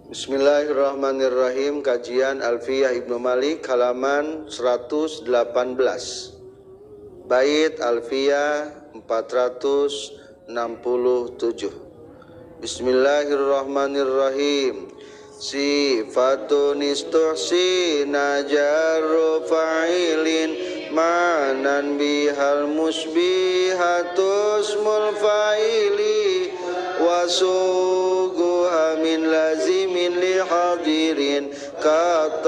Bismillahirrahmanirrahim. Kajian Alfiyah Ibnu Malik halaman 118. Bait Alfiyah 467. Bismillahirrahmanirrahim. Sifatun istuhsina jarru fa'ilin ma'nan bihal musbihatusmul fa'ili wasuguha min lazimin li hadirin katahiril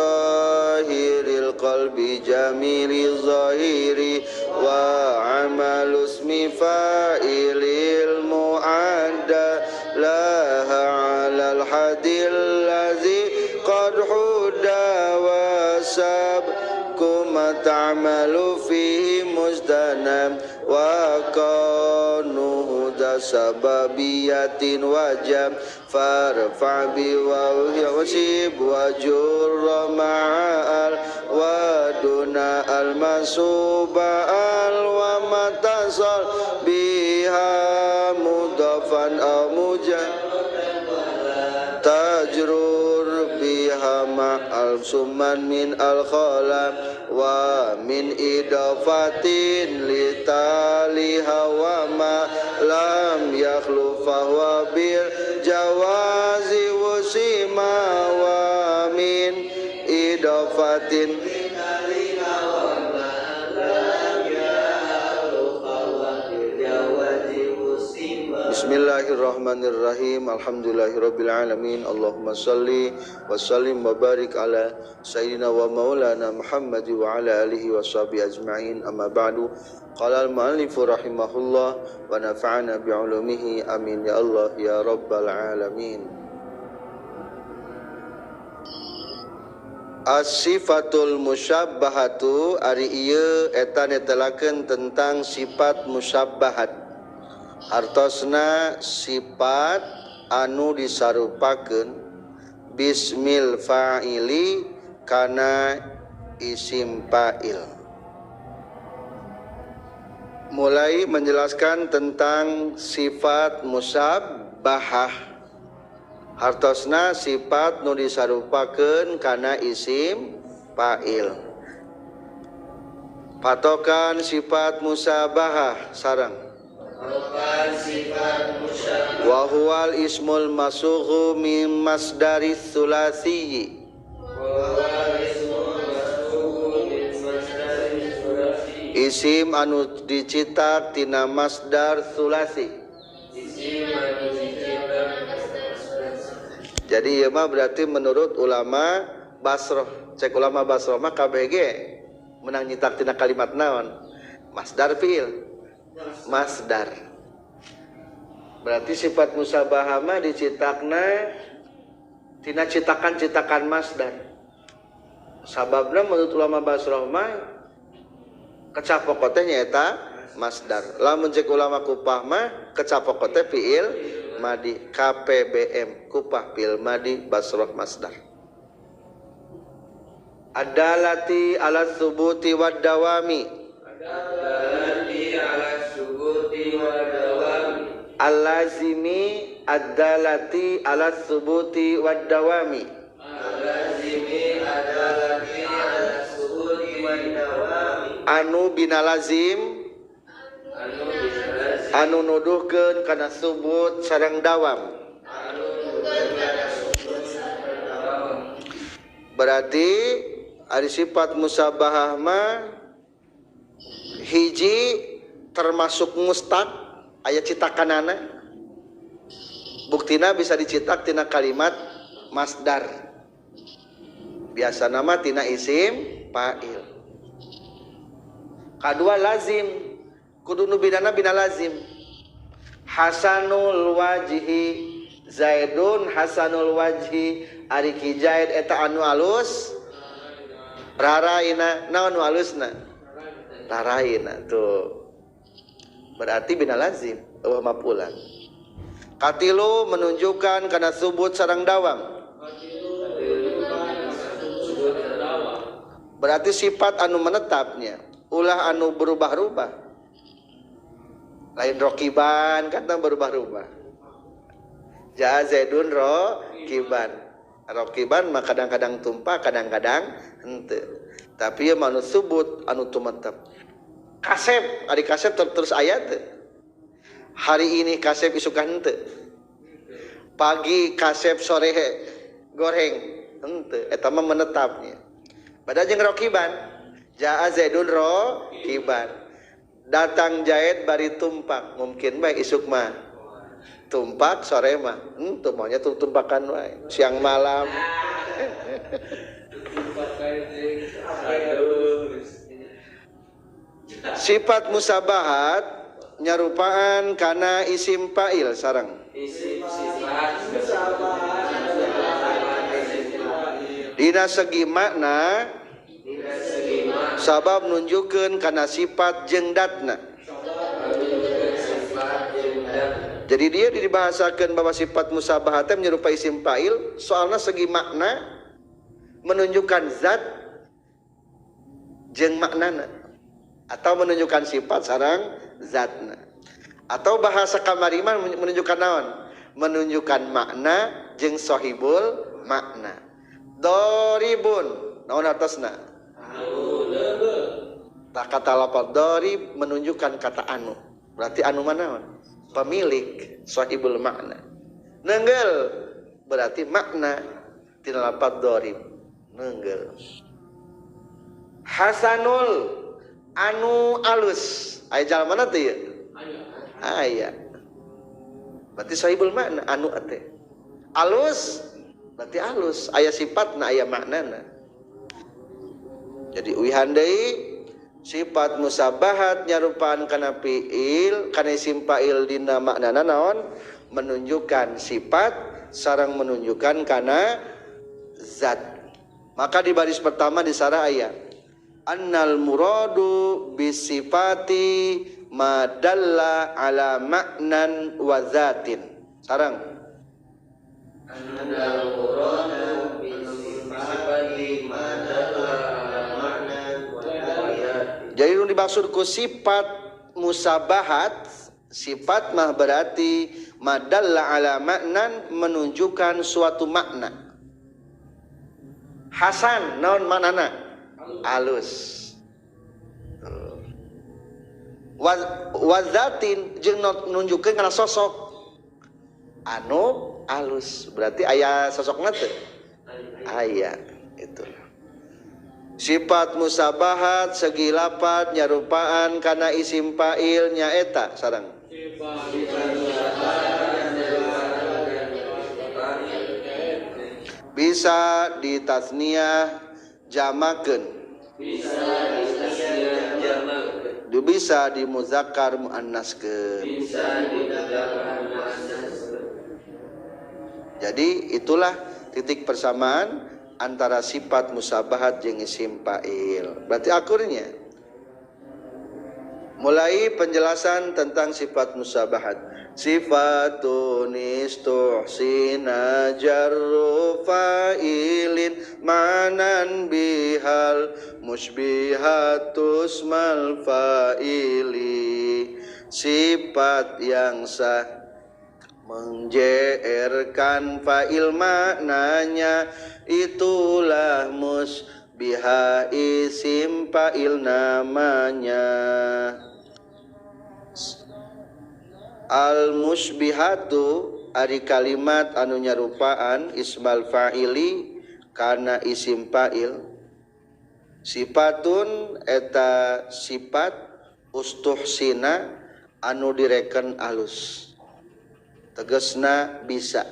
qalbi jamili zahiri wa amalu ismi fa'ilil mu'adda laha 'alal hadil ladzi qad huda wa sabkum ta'malu fihi muzdanam wa kanuhu sababiyatin wajab farfa bi wa wasib wa jurra ma'al wa duna al masuba al wa matasal biha mudafan aw mujah tajrur biha ma'al summan min al khala wa min idafatin li taliha wa ma lam yakhlu fa huwa bil jawazi wusima wa min idafatin li taliha wa ma lam yakhlu fa huwa bil jawazi wusima. Bismillahirrahmanirrahim. Alhamdulillahirabbil alamin. Allahumma salli wa sallim wa barik ala sayyidina wa maulana Muhammad wa ala alihi wa sahbihi ajma'in. Amma ba'du. Qala al-mu'allif rahimahullah wa nafa'ana bi'ulumihi. Amin ya Allah ya rabbal alamin. As-sifatul musyabbahatu ari ieu eta netelakeun tentang sifat musyabbahat. Hartosna sifat anu disarupakeun bismil fa'ili kana isim fa'il. Mulai menjelaskan tentang sifat musyabbahah. Hartosna sifat nu disarupakeun kana isim fa'il. Patokan sifat musyabahah sareng wa huwal ismul masughu min masdari tsulasiyyi. Isim anu dicitak tina masdar tsulasi. Jadi ieu mah berarti menurut ulama Basrah, cek ulama Basrah mah KBG menang nyitak tina kalimat naon? Masdar fiil. Masdar. Berarti sifat musabahah mah dicitakna tina citakan-citakan masdar. Sababna menurut ulama Basrah mah kecapok teh nyaeta masdar. Lamun cek ulama Kupah mah kecapok teh fiil madi. KPBM Kupah fiil madi, Basrah masdar. Adalati ala subuti wad dawami. Adalati ala subuti wad dawami. Allazimi adalati ala subuti wad dawami. Allazimi adalati ala subuti wad dawami. Anu binalazim, anu nuduhkeun kana subut sareng dawam. Berarti ari sifat musabahah mah hiji termasuk mustaq, aya citakanana. Buktina bisa dicetak tina kalimat masdar. Biasa nama tina isim fa'il. Kadua lazim, kudu nu bidana bina lazim. Hasanul wajhi Zaidun hasanul wajhi, ari ki Zaid eta anu alus raraina, naon nu alusna? Raraina tuh. Berarti bina lazim eueuh mapulan. Katilu menunjukkan kana subut sareng dawam. Berarti sifat anu menetapnya, ulah anu berubah-ubah. Lain rokiban kan berubah-ubah. Jaa Zaidun rokiban. Rokiban mah kadang-kadang tumpah, kadang-kadang henteu. Tapi ieu mah anu subut, anu tumetep. Kasep, ari kasep terus aya teu. Hari ini kasep isukan henteu. Pagi kasep sore goreng henteu, eta mah menetapnya. Bada jeung rokiban. Jaa Zaidun rokiban. Datang Zaid bari tumpak, mungkin bae isuk mah tumpak sore mah henteu maunya tumpakan wae siang malam. Sifat musabahat nyarupaan kana isim fa'il sareng dina segi makna sabab nunjukkeun kana sifat jeung datna. Jadi dia dibahasakan bahwa sifat musabahat menyerupai isim fa'il soalnya segi makna menunjukkan zat jeung maknana atau menunjukkan sifat sareng zatna. Atau bahasa kamariman menunjukkan naon? Menunjukkan makna jeung sahibul makna. Doribun naon atasna? Tak kata lafaz dorib menunjukkan kata anu. Berarti anu mana? Pemilik sahibul makna. Nenggel berarti makna tina lafaz dorib. Nenggel. Hasanul anu alus. Aya jalmana teh ieu? Aya. Berarti sahibul makna anu teh. Alus berarti alus, aya sifatna aya maknana. Jadi uihan deui sifat musabahat nyarupaan kana fiil kana isim fa'il dina maknana naon menunjukkan sifat sareng menunjukkan kana zat. Maka di baris pertama di sarah aya annal muradu bisifati madalla ala maknan wa zatin. Sareng annal muradu bisifati madalla ala maknan wa zatin. Jadi nu dimaksud ku sifat musabahat, sifat mah berarti madalla ala maknan menunjukkan suatu makna. Hasan naon maknana? Alus. Wazatin jeung nunjukkeun kana sosok anu alus, berarti aya sosokna teu? Aya itu. Sifat musabahat segi lapat nyarupaan kana isim fa'il nyaeta sareng bisa ditasniah jamakeun, bisa dimuzakkar muannaskeun. Jadi itulah titik persamaan antara sifat musabahat jeung isim fa'il. Berarti akurnya. Mulai penjelasan tentang sifat musabahat. Sifatun istuhsina jarru fa'ilin ma'nan bihal musbihatus mal fa'ili. Sifat yang sah mengjerkan fa'il maknanya itulah musbiha isim fa'il namanya. Al musbihatu ari kalimat anu nyarupaan ismal fa'ili kana isim fa'il. Sifatun eta sifat ustuhsina anu direken alus. Tegesna bisa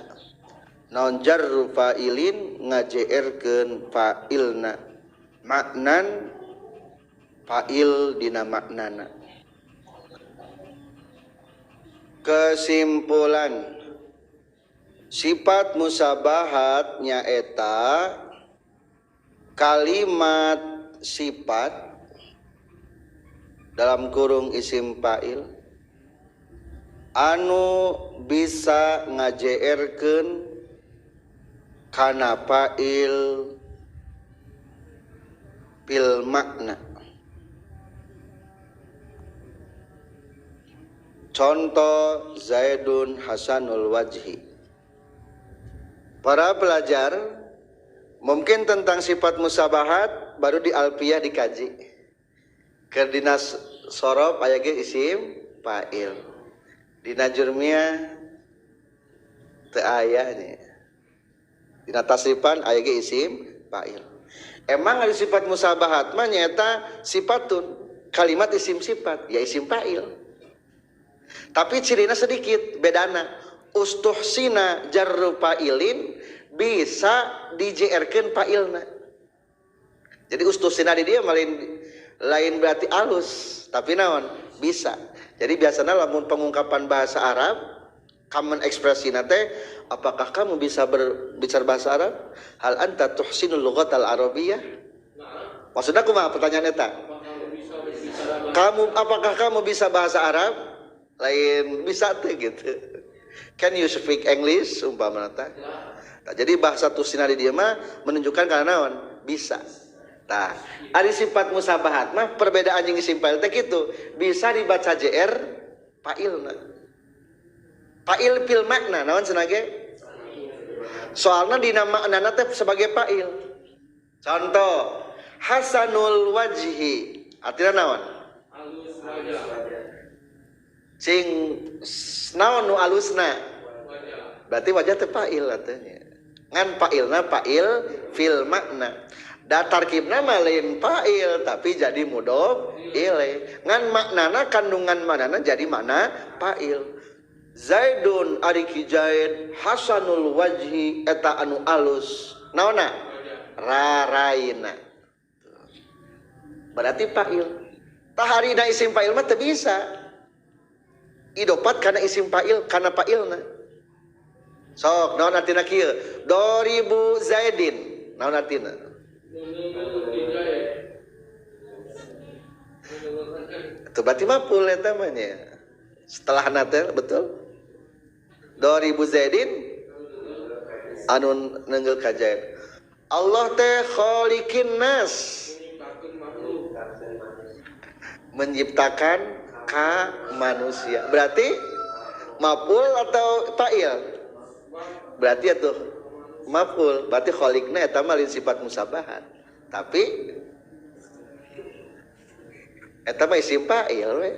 naon jarru fa'ilin ngajeerkeun fa'ilna maknan fa'il dina maknana. Kesimpulan sifat musabahat nyaeta kalimat sifat dalam kurung isim fa'il anu bisa ngajeerkeun kana fa'il fil makna. Contoh Zaidun hasanul wajhi. Para pelajar, Mungkin tentang sifat musabahat baru di alfiyah dikaji. Keur dina sorof aya ge isim fa'il. Dina jurmiyah teu aya nya. Dina tasrifan aya ge isim fa'il. Emang ada sifat musabahat mah nyaeta sifatun kalimat isim sifat ya isim fa'il. Tapi cirina sedikit bedana. Ustuhsina jarru fa'ilin bisa di-JR-keun fa'ilna. Jadi ustuhsina di dia lain berarti alus, tapi naon? Bisa. Jadi biasanya lamun pengungkapan bahasa Arab, common ekspresina teh, apakah kamu bisa berbicara bahasa Arab? Hal anta tuhsinul lughatal arabiyyah? Maksudna kumaha pertanyaan eta? Kamu apakah kamu bisa bahasa Arab? Lain bisa teh gitu. Can you speak English umpamana teh? Nah, jadi bahasa tusina di dieu mah menunjukkan kana naon? Bisa. Tah, ari sifat musabahat mah perbedaan jeung isim fa'il teh kitu, bisa dibaca JR fa'ilna. Fa'il fil makna naon cenah ge? Soalna dina maknana teh sebagai fa'il. Contoh, hasanul wajhi artinya naon? Alus wajah. Cing naon nu alusna? Berarti wajah teh fa'il artinya. Ngan fa'ilna fa'il fil makna. Da tarkibna mah lain fa'il tapi jadi mudhof ilaih. Ngan maknana kandungan maknana jadi makna fa'il. Zaidun ari ki Zaid hasanul wajhi eta anu alus. Naonna? Raraina. Berarti fa'il. Tah harina isim fa'il mah teu bisa. Idopat kana isim fa'il kana fa'ilna. Sok naon artina kieu? Doribu Zaidin. Naon artina? Itu berarti maf'ul eta mah nya. Setelah nate betul? Doribu Zaidin anu nenggel ka Zaid. Allah teh khaliqin nas. Menciptakan ka manusia. Berarti maf'ul atau fa'il? Berarti atuh maf'ul, berarti khaliqna eta mah lain sifat musabahat. Tapi eta mah isim fa'il we.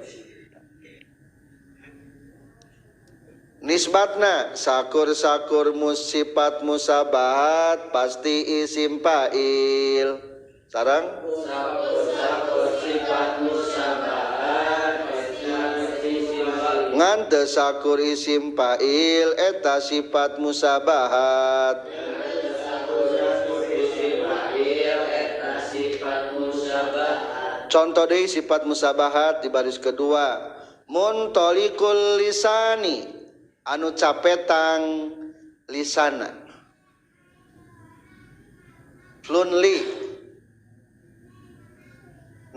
Nisbatna sakur-sakur sifat musabahat pasti isim fa'il. Sarang sakur-sakur sifat musabahat pasti isim fa'il. Ngan teu sakur isim fa'il eta sifat musabahat. Contoh deui sifat musabahat di baris kedua. Muntalikul lisani anu capetang lisana. Flunli.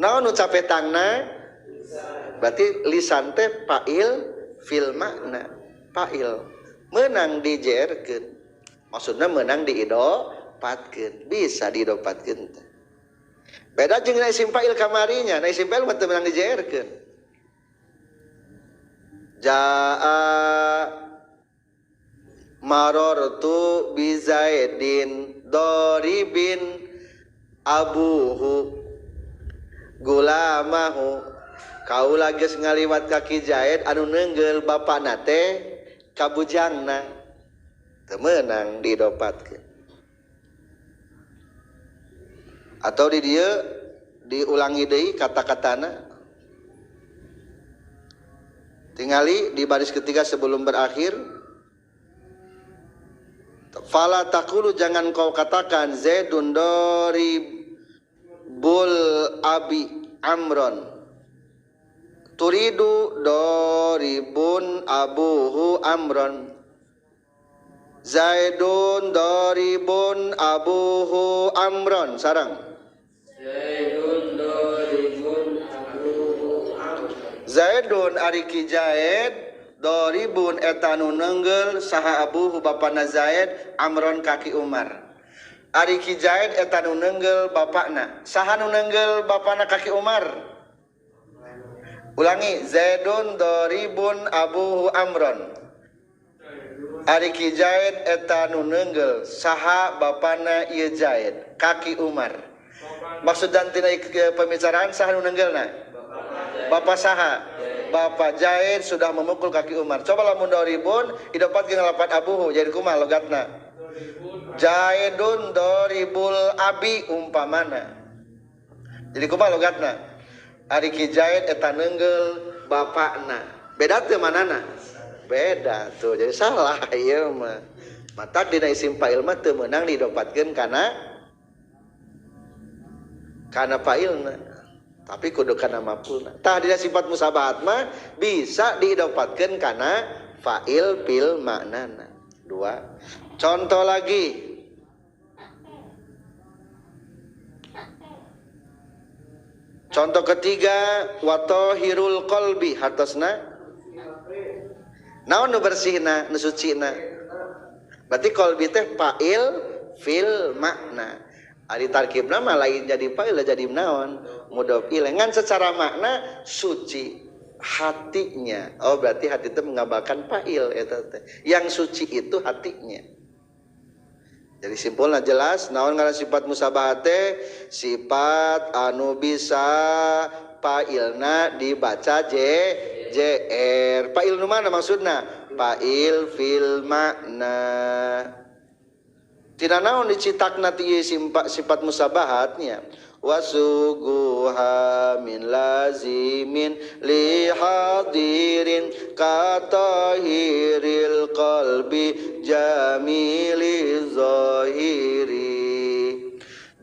Naon nu capetangna? Berarti lisan teh fa'il fil makna. Fa'il meunang dijerkeun. Maksudna meunang diidopatkeun. Bisa diidopatkeun teh. Beda jeung na isim fa'il kamarinya, na isim fa'il mah teu meunang dijerkeun. Jaa marartu bi Zaidin daribin abuhu gulamahu. Kaula geus ngaliwat ka Ki Zaid anu neunggeul bapana teh ka bujangna. Teu meunang didopatkeun. Atau di dieu diulangi deui kata-katana. Tingali di baris ketiga sebelum berakhir. Fala taqulu jangan kau katakan Zaidun doribul abi amron. Turidu doribun abuhu amron. Zaidun doribun abuhu amron. Sarang Zaidun doribun abuhu amron. Zaidun ari ki Zaid doribun eta nu neunggel saha abuhu bapana Zaid amron kaki Umar. Ari ki Zaid eta nu neunggel bapana. Saha nu neunggel bapana kaki Umar? Ulangi, Zaidun doribun abuhu amron. Ari Ki Zaid eta nu neunggel saha bapana ieu Zaid kaki Umar. Maksud dan tina pembicaraan saha nu neunggelna? Bapak saha? Bapak Zaid sudah memukul kaki Umar. Coba lamun doribun idopat jeung lapat abuhu jadi kumaha logatna? Zaidun doribul abi umpamana. Jadi kumaha logatna? Ari Ki Zaid eta neunggel bapakna. Beda teu manana? Beda tuh. Jadi salah ieu mah. Matak dina isim fa'il mah teu meunang didopatkeun kana fa'ilna. Tapi kudu kana maf'ulna. Tah dina sifat musabahat mah bisa didopatkeun kana fa'il fil maknana. Dua. Contoh lagi. Contoh ketiga wa tahirul qalbi hartosna naon nu bersihna nu sucina. Berarti qalbi teh fa'il fil makna. Ari tarkibna mah lain jadi fa'il jadi naon mudhof ilaih. Ngan secara makna suci hatinya. Oh berarti hati itu mengabalkan fa'il eta teh. Yang suci itu hatinya. Jadi simpulna jelas naon ngaran sifat musabahat teh sifat anu bisa fa'ilna dibaca J JR. Fa'il nu mana maksudna? Fa'il fil makna. Tina naon dicitakna ti sifat musabahatnya? Wasuguha min lazimin li hadirin katahiril qalbi jamili zahiri.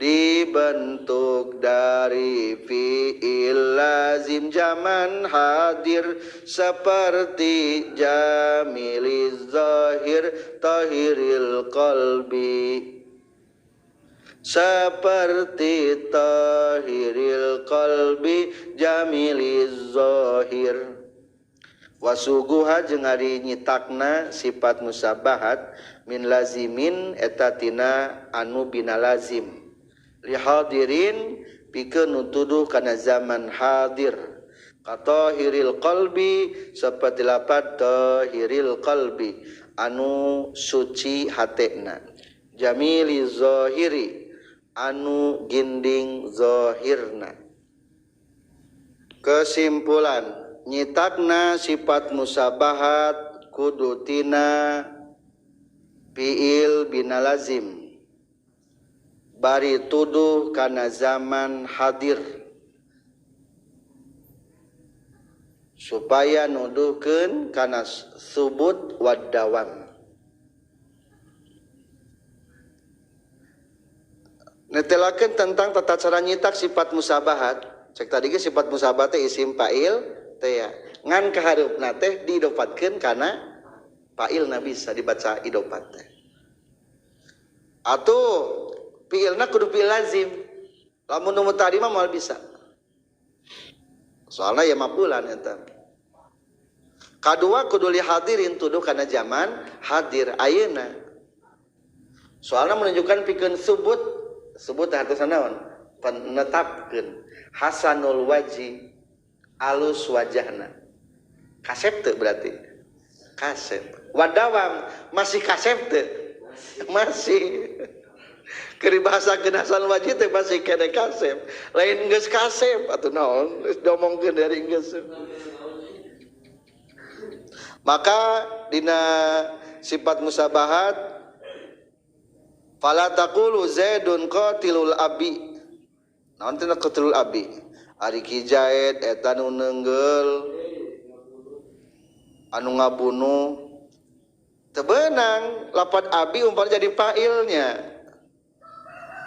Dibentuk dari fi'il lazim zaman hadir seperti jamili zahir tahiril qalbi. Seperti tahiril qalbi jamili zahir. Wasuguha jeung ari nyitakna sifat musabahat min lazimin eta tina anu bina lazim li hadirin pikeun nu tuduh kana zaman hadir katahiril qalbi seperti lapat tahiril qalbi anu suci hatena jamili zahiri anu ginding zahirna. Kesimpulan nyitakna sifat musabahat kudu tina fiil bina lazim bari tuduh kana zaman hadir supaya nuduhkeun kana subut wad dawam. Netelakeun tentang tata cara nyitak sifat musabahat. Cek tadi ge sifat musabahat teh isim fa'il teh ya. Ngan kahareupna teh didopatkeun kana fa'ilna bisa dibaca idopat teh. Atuh fi'ilna kudu fi'il lazim. Lamun nu tadi mah moal bisa. Soalna ya maf'ulan eta. Kadua kudu li hadirin tuduh kana zaman hadir ayeuna. Soalna menunjukkan pikeun subut. Sebut hartosna naon? Penetapkeun hasanul waji alus wajahna. Kasep teu berarti? Kasep. Wadawam masih kasep teu? Masih. Keur dibahasakeun hasanul waji teh masih kene kasep. Lain geus kasep atuh naon? Geus diomongkeun dari geus. Maka dina sifat musabahat fala taqulu Zaidun qatilul abi. Naon teh qatilul abi? Ari Ki Zaid eta nu neunggel anu ngabunuh. Teu beunang lapat abi umpama jadi fa'ilnya.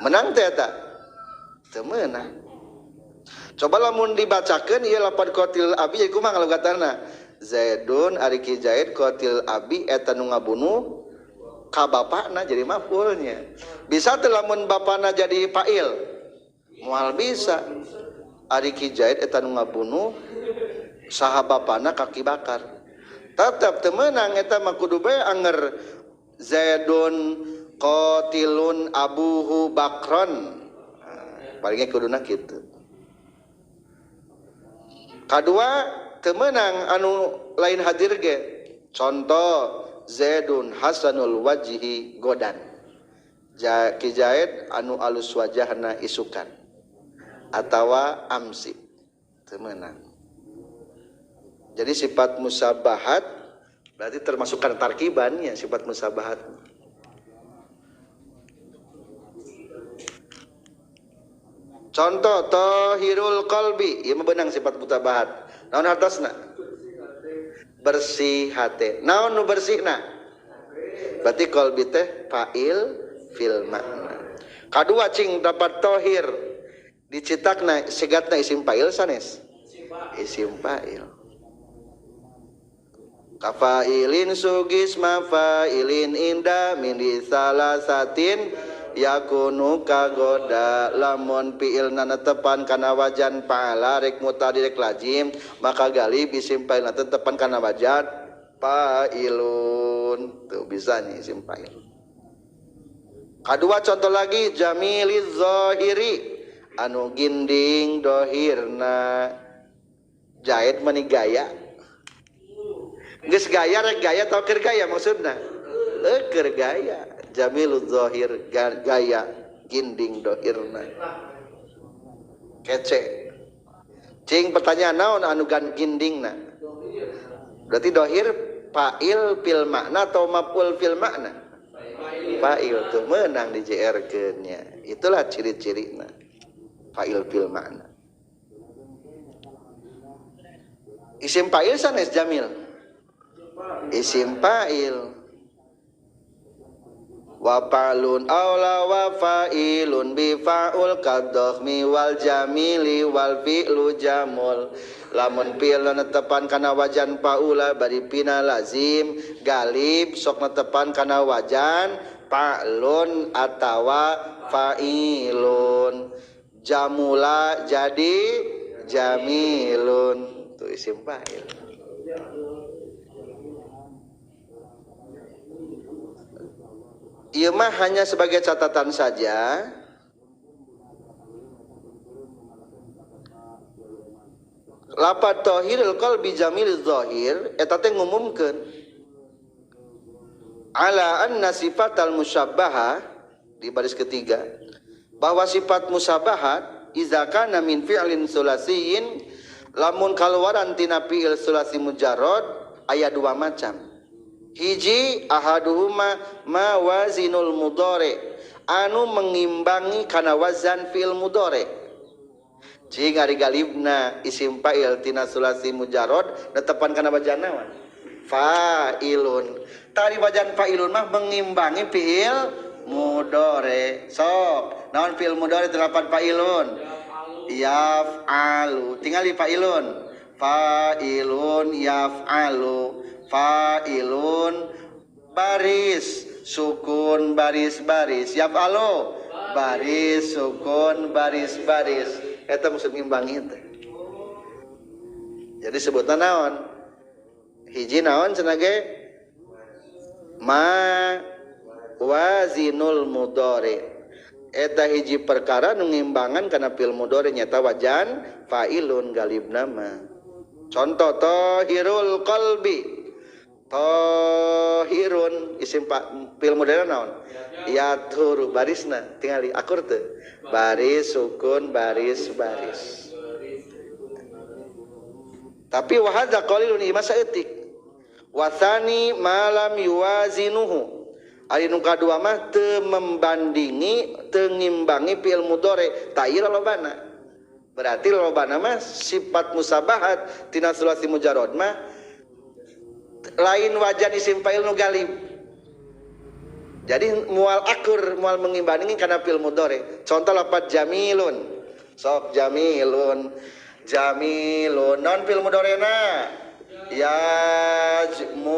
Menang teh eta? Teu meunang. Coba lamun dibacakeun ieu lapat qatilul abi jadi kumaha ngalogatana? Zaidun ari Ki Zaid qatil abi eta nu ngabunuh ka bapakna jadi maf'ulnya. Bisa teu lamun bapakna jadi fa'il? Moal bisa. Ari Ki Zaid eta nu ngabunuh saha bapakna kaki bakar. Tetep teu meunang eta mah kudu bae anger Zaidun qatilun abuhu bakron. Palingnya kuduna kitu. Kadua teu meunang anu lain hadir ge. Contoh Zaidun hasanul wajhi godan. Ki Zaid anu alus wajahna isukan atawa amsi teu meunang. Jadi sifat musabahat berarti termasuk kana tarkibannya sifat musabahat. Contoh tahirul qalbi ieu mah beunang sifat mutabahat. Naon hartosna? Bersih hate. Naon nu bersihna? Berarti qalbi teh fa'il fil makna. Kadua cing dapat tohir dicitakna sigatna isim fa'il sanes? Isim fa'il. Kafailin sugis mafailin inda min disalasatin yakunu kagoda lamun fi'ilna netepan kana wajan fa'ala rek mutadi rek lazim maka galib isim fa'ilna tetepan kana wajan fa'ilun. Tuh bisa nih isim fa'il. Kadua contoh lagi jamiliz zahiri anu ginding dohirna. Jahit meni gaya. Geus gaya rek gaya tau keur gaya maksudna? Keur gaya. Jamiluz zahir gaya ginding dohirna. Kece. Cing pertanyaan naon anu gindingna? Berarti dohir fa'il fil makna atau maf'ul fil makna? Fa'il tuh menang di JR nya. Itulah ciri-cirina fa'il fil makna. Isim fa'il sanes jamil. Isim fa'il. Wa fa'lun aula wa fa'ilun bi fa'ul kadhmi wal jamili wal fi'lu jamul. Lamun fi'il netepan kana wajan fa'ula bari pina lazim galib sok netepan kana wajan fa'lun atawa fa'ilun. Jamula jadi jamilun. Tuh isim fa'il. Ieu mah hanya sebagai catatan saja. Lapat tahirul qalbi jamil zahir eta teh ngumumkeun ala anna sifatal musyabbaha di baris ketiga bahwa sifat musyabahat iza kana min fi'lin sulasiyin lamun kaluaran tina fi'il sulasi mujarrad aya dua macam. Hiji ahaduhuma ma wazinul mudhari anu mengimbangi kana wazan fi'il mudhari. Cing ari galibna isim fa'il tina sulasi mujarrad netepan kana wajan naon? Fa'ilun. Tari wajan fa'ilun mah mengimbangi fi'il mudhari. Sok, naon fi'il mudhari telapan fa'ilun? Yaf'alu. Tingali fa'ilun. Fa'ilun yaf'alu. Fa'ilun baris sukun baris baris yaf'alu baris sukun baris baris eta maksud ngimbangi teh. Jadi sebutna naon? Hiji naon cenah ge? Ma wazinul mudhari. Eta hiji perkara nu ngimbangan kana fi'il mudhari nyata wajan fa'ilun galibna mah. Contoh tahirul qalbi. Tahirun isim fi'il mudhari naon? Yathuru barisna tingali akur teu? Baris sukun baris baris. Tapi wa hadza qalilun ieu mah saeutik. Wasani malam yuwazinuhu. Ari nu kadua mah teu membandingi, teu ngimbangi fi'il mudhari, ta ieu lolobana. Berarti lolobana mah sifat musabahat tina sulasi mujarrad mah lain wajan isim fa'il nu galib. Jadi mual akur mual mengimbangi kana fi'il mudhari. Contoh lapat jamilun. Sok jamilun. Jamilun non fi'il mudharina yajmulu.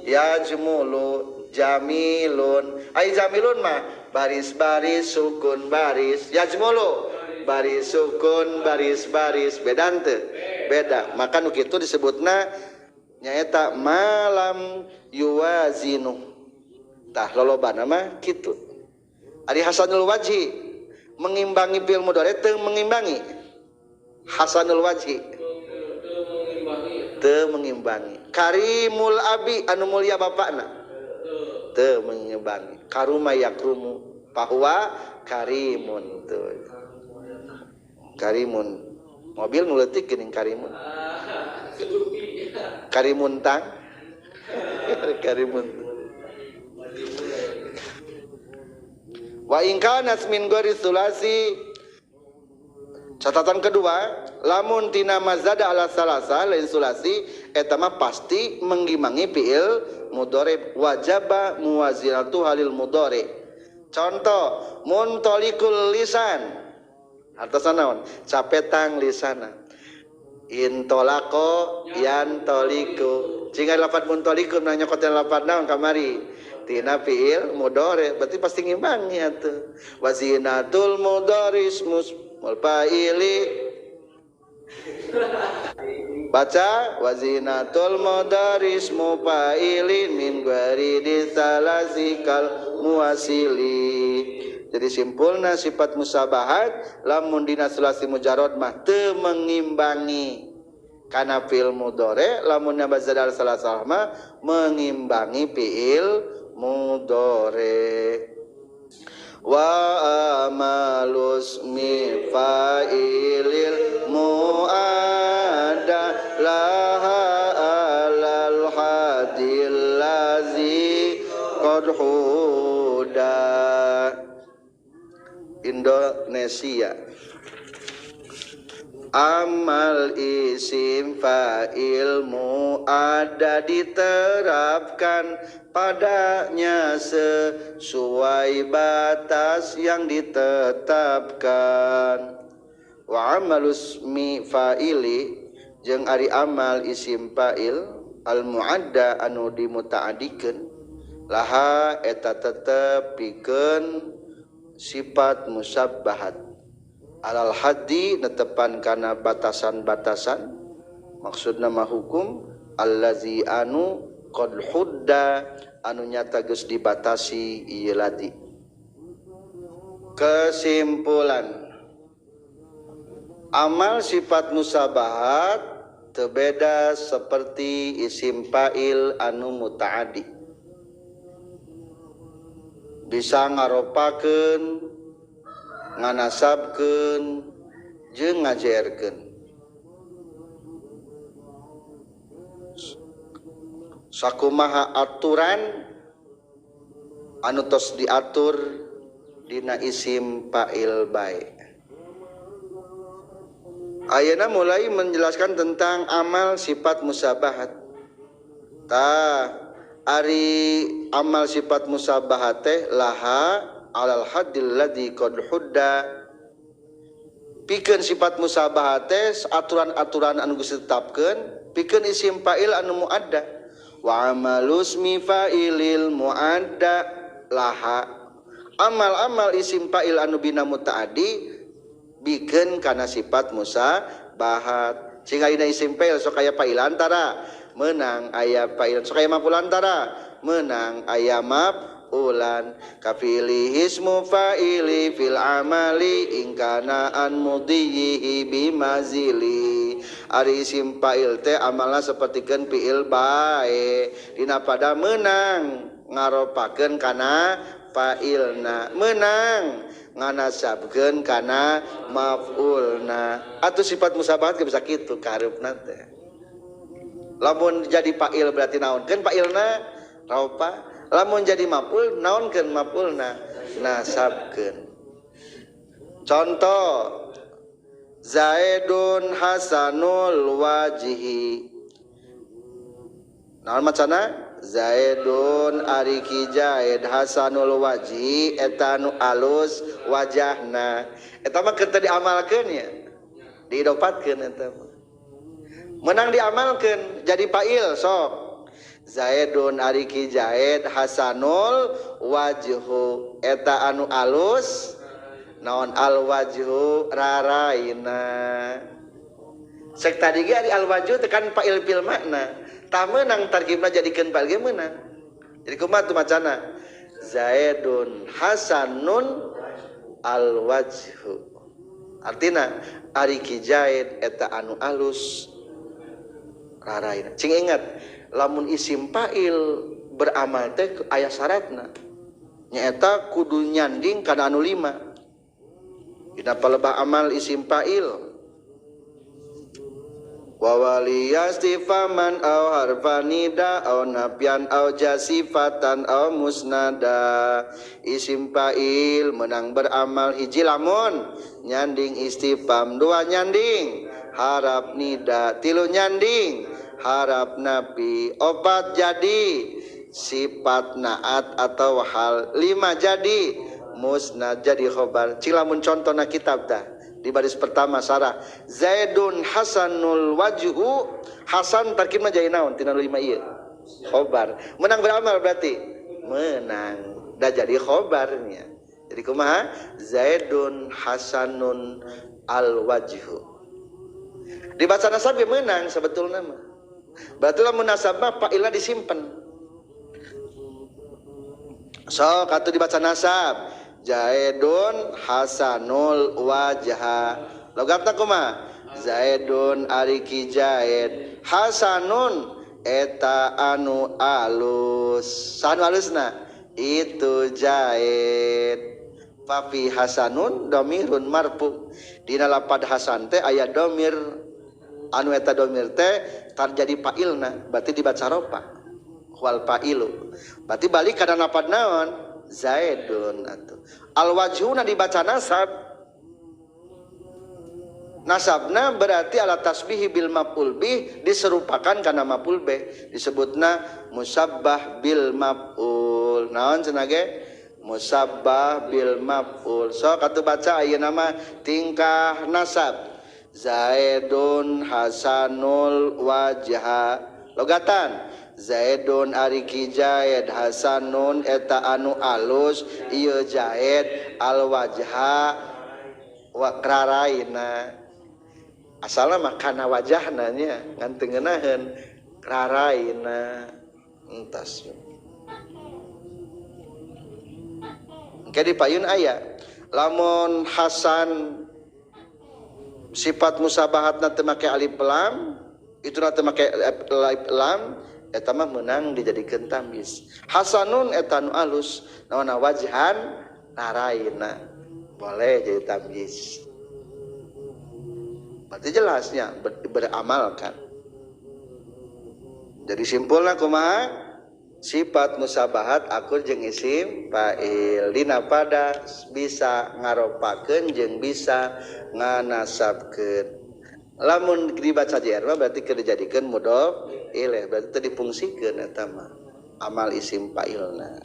Yajmulu jamilun. Ai jamilun mah baris-baris sukun baris. Yajmulu baris sukun baris baris. Beda henteu? Beda. Maka nu kitu disebutna nyaeta malam yuwazinu. Tah lolobana mah kitu. Ari hasanul wajhi mengimbangi fi'il mudhari teu mengimbangi. Hasanul wajhi teu mengimbangi. Karimul abi anu mulia bapakna teu mengimbangi karuma yakrumu bahwa karimun tuh karimun mobil nu leutik geuning karimun karimuntang karimun wa in kanat min ghairi sulasi. Catatan kedua, lamun tina mazada ala salasa lain sulasi eta mah pasti mengimbangi fiil mudhari wajaba muwazinatu halil mudhari. Contoh muntolikul lisan artosna naon? Capetang lisana. Intolako yantoliku. Jika lafat muntolikun nanya koten lafat naon kamari? Tina fiil mudhari berarti pasti ngimbangi atuh. Wazinatul mudharis mulfaili baca wazinatul mudharis mufaili min ghairi salazikal muwasili. Jadi simpulna sifat musabahat lamun dina sulasi mujarrad mah teu mengimbangi kana fi'il mudhari, lamun nabazadal salasah mah mengimbangi fi'il mudhari. Wa amalus mi fa'ilil mu'adda laha alal hadil lazi qad huda. Indonesia amal isim fa'il mu'adda diterapkan padanya sesuai batas yang ditetapkan. Wa amalus mi fa'ili jeung ari amal isim fa'il al mu'adda anu dimutaadikeun laha eta tetep pikeun sifat musabbahat alal haddi netepan kana batasan-batasan maksudna mah hukum allazi anu qad hudda anu nyata geus dibatasi ieu ladi. Kesimpulan amal sifat musabahat teu beda seperti isim fa'il anu mutaaddi bisa ngaropakeun nganasabkeun jeung ngajerkeun. Sakumaha aturan anu tos diatur dina isim fa'il bae. Ayeuna mulai menjelaskan tentang amal sifat musabahat. Tah ari amal sifat musabahat teh laha alal haddil ladzi qad hudda. Pikeun sifat musabahat teh aturan-aturan anu geus ditetapkeun pikeun isim fa'il anu muadda. Wa amalus mi fa'ilil muadda laha. Amal-amal isim fa'il anu bina mutaaddi bikeun kana sifat musabahat. Sehingga dina isim fa'il sok aya fa'il antara menang aya fa'il sok aya maf'ul antara menang aya maf'ulan. Kafili ismu fa'ili fil amali in kana an mudhihi bimazili. Ari isim fa'il teh amalna sapertikeun fi'il bae dina pada menang ngaropakeun kana fa'ilna menang nganasabkeun kana maf'ulna. Atuh sifat musabahat ge bisa kitu kahareupna teh. Lamun jadi fa'il berarti naonkeun fa'ilna ropa, lamun jadi maf'ul naonkeun maf'ulna nasabkeun. Contoh Zaidun hasanul wajhi. Naon macana? Zaidun ari ki Zaid hasanul wajhi eta nu alus wajahna. Eta mah keur teu diamalkeun nya. Diidopatkeun eta mah. Menang diamalkeun jadi fa'il sok. Zaidun ari ki Zaid hasanul wajhu eta anu alus naon al wajhu raraina. Sek tadi ge ari al wajhu teh kan fa'il fil makna. Tah meunang tarkibna jadikeun fa'il ge meunang. Jadi kumaha tu macana? Zaidun hasanun al wajhu. Artina ari ki Zaid eta anu alus raraina. Cing ingat Lamun isim fa'il beramal teh aya syaratna. Nyaeta kudu nyanding kana anu lima. Dina palebah amal isim fa'il. Wa waliyastifaman aw harfanida aw nafyan aw jasifatan aw musnada. Isim fa'il menang beramal hiji lamun nyanding istifham, dua nyanding harap nida, tilu nyanding harap napi, opat jadi sifat naat atau hal, lima jadi musnad jadi khobar. Cilamun contona kitab dah di baris pertama sarah Zaidun hasanul wajhu, hasan tarkibna jadi naon tina lima ieu khobar. Menang beramal berarti menang dah jadi khobarnya. Jadi kumaha? Zaidun hasanun al wajhu. Dibaca nasab ge menang sebetulna mah. Berarti lamun nasab mah fa'ilna disimpen. So katu dibaca nasab Zaidun hasanul wajha. Logatna kumaha? Zaidun ari ki Zaid, hasanun eta anu alus. Sanu alusna itu Zaid. Fafi hasanun domirun marfu. Dina lapad hasan teh aya domir anu eta domir teh tarjadi fa'ilna, berarti dibaca rofa wal fa'ilu. Berarti balik kana lapad naon? Zaidun atuh. Al wajhuna dibaca nasab. Nasabna berarti ala tasbihi bil maf'ul bih diserupakan kana maf'ul bih, disebutna musabbah bil maf'ul. Naon cenah ge? Musabbah bil maf'ul. So katu baca ayeuna mah tingkah nasab. Zaidun hasanul wajha. Logatan Zaidun ari ki Zaid, hasanun eta anu alus ieu Zaid, al wajha wa kraraina. Asalna mah kana wajahna nya ngan teu ngeunaheun kraraina. Entas. Engke di payun aya lamun hasan sifat musabahatna teu make alif lam, ituna teu make alif lam, eta mah meunang dijadikeun tamyiz. Hasanun eta nu alus, naonna wajhan naraina. Boleh jadi tamyiz. Berarti jelasnya beramalkan. Jadi simpulna kumaha? Sifat musabahat akur jeung isim fa'il dina pada bisa ngaropakeun jeung bisa nganasabkeun. Lamun dibaca JR mah berarti keur dijadikeun mudhof ilaih, berarti teu dipungsikeun eta mah amal isim fa'ilna.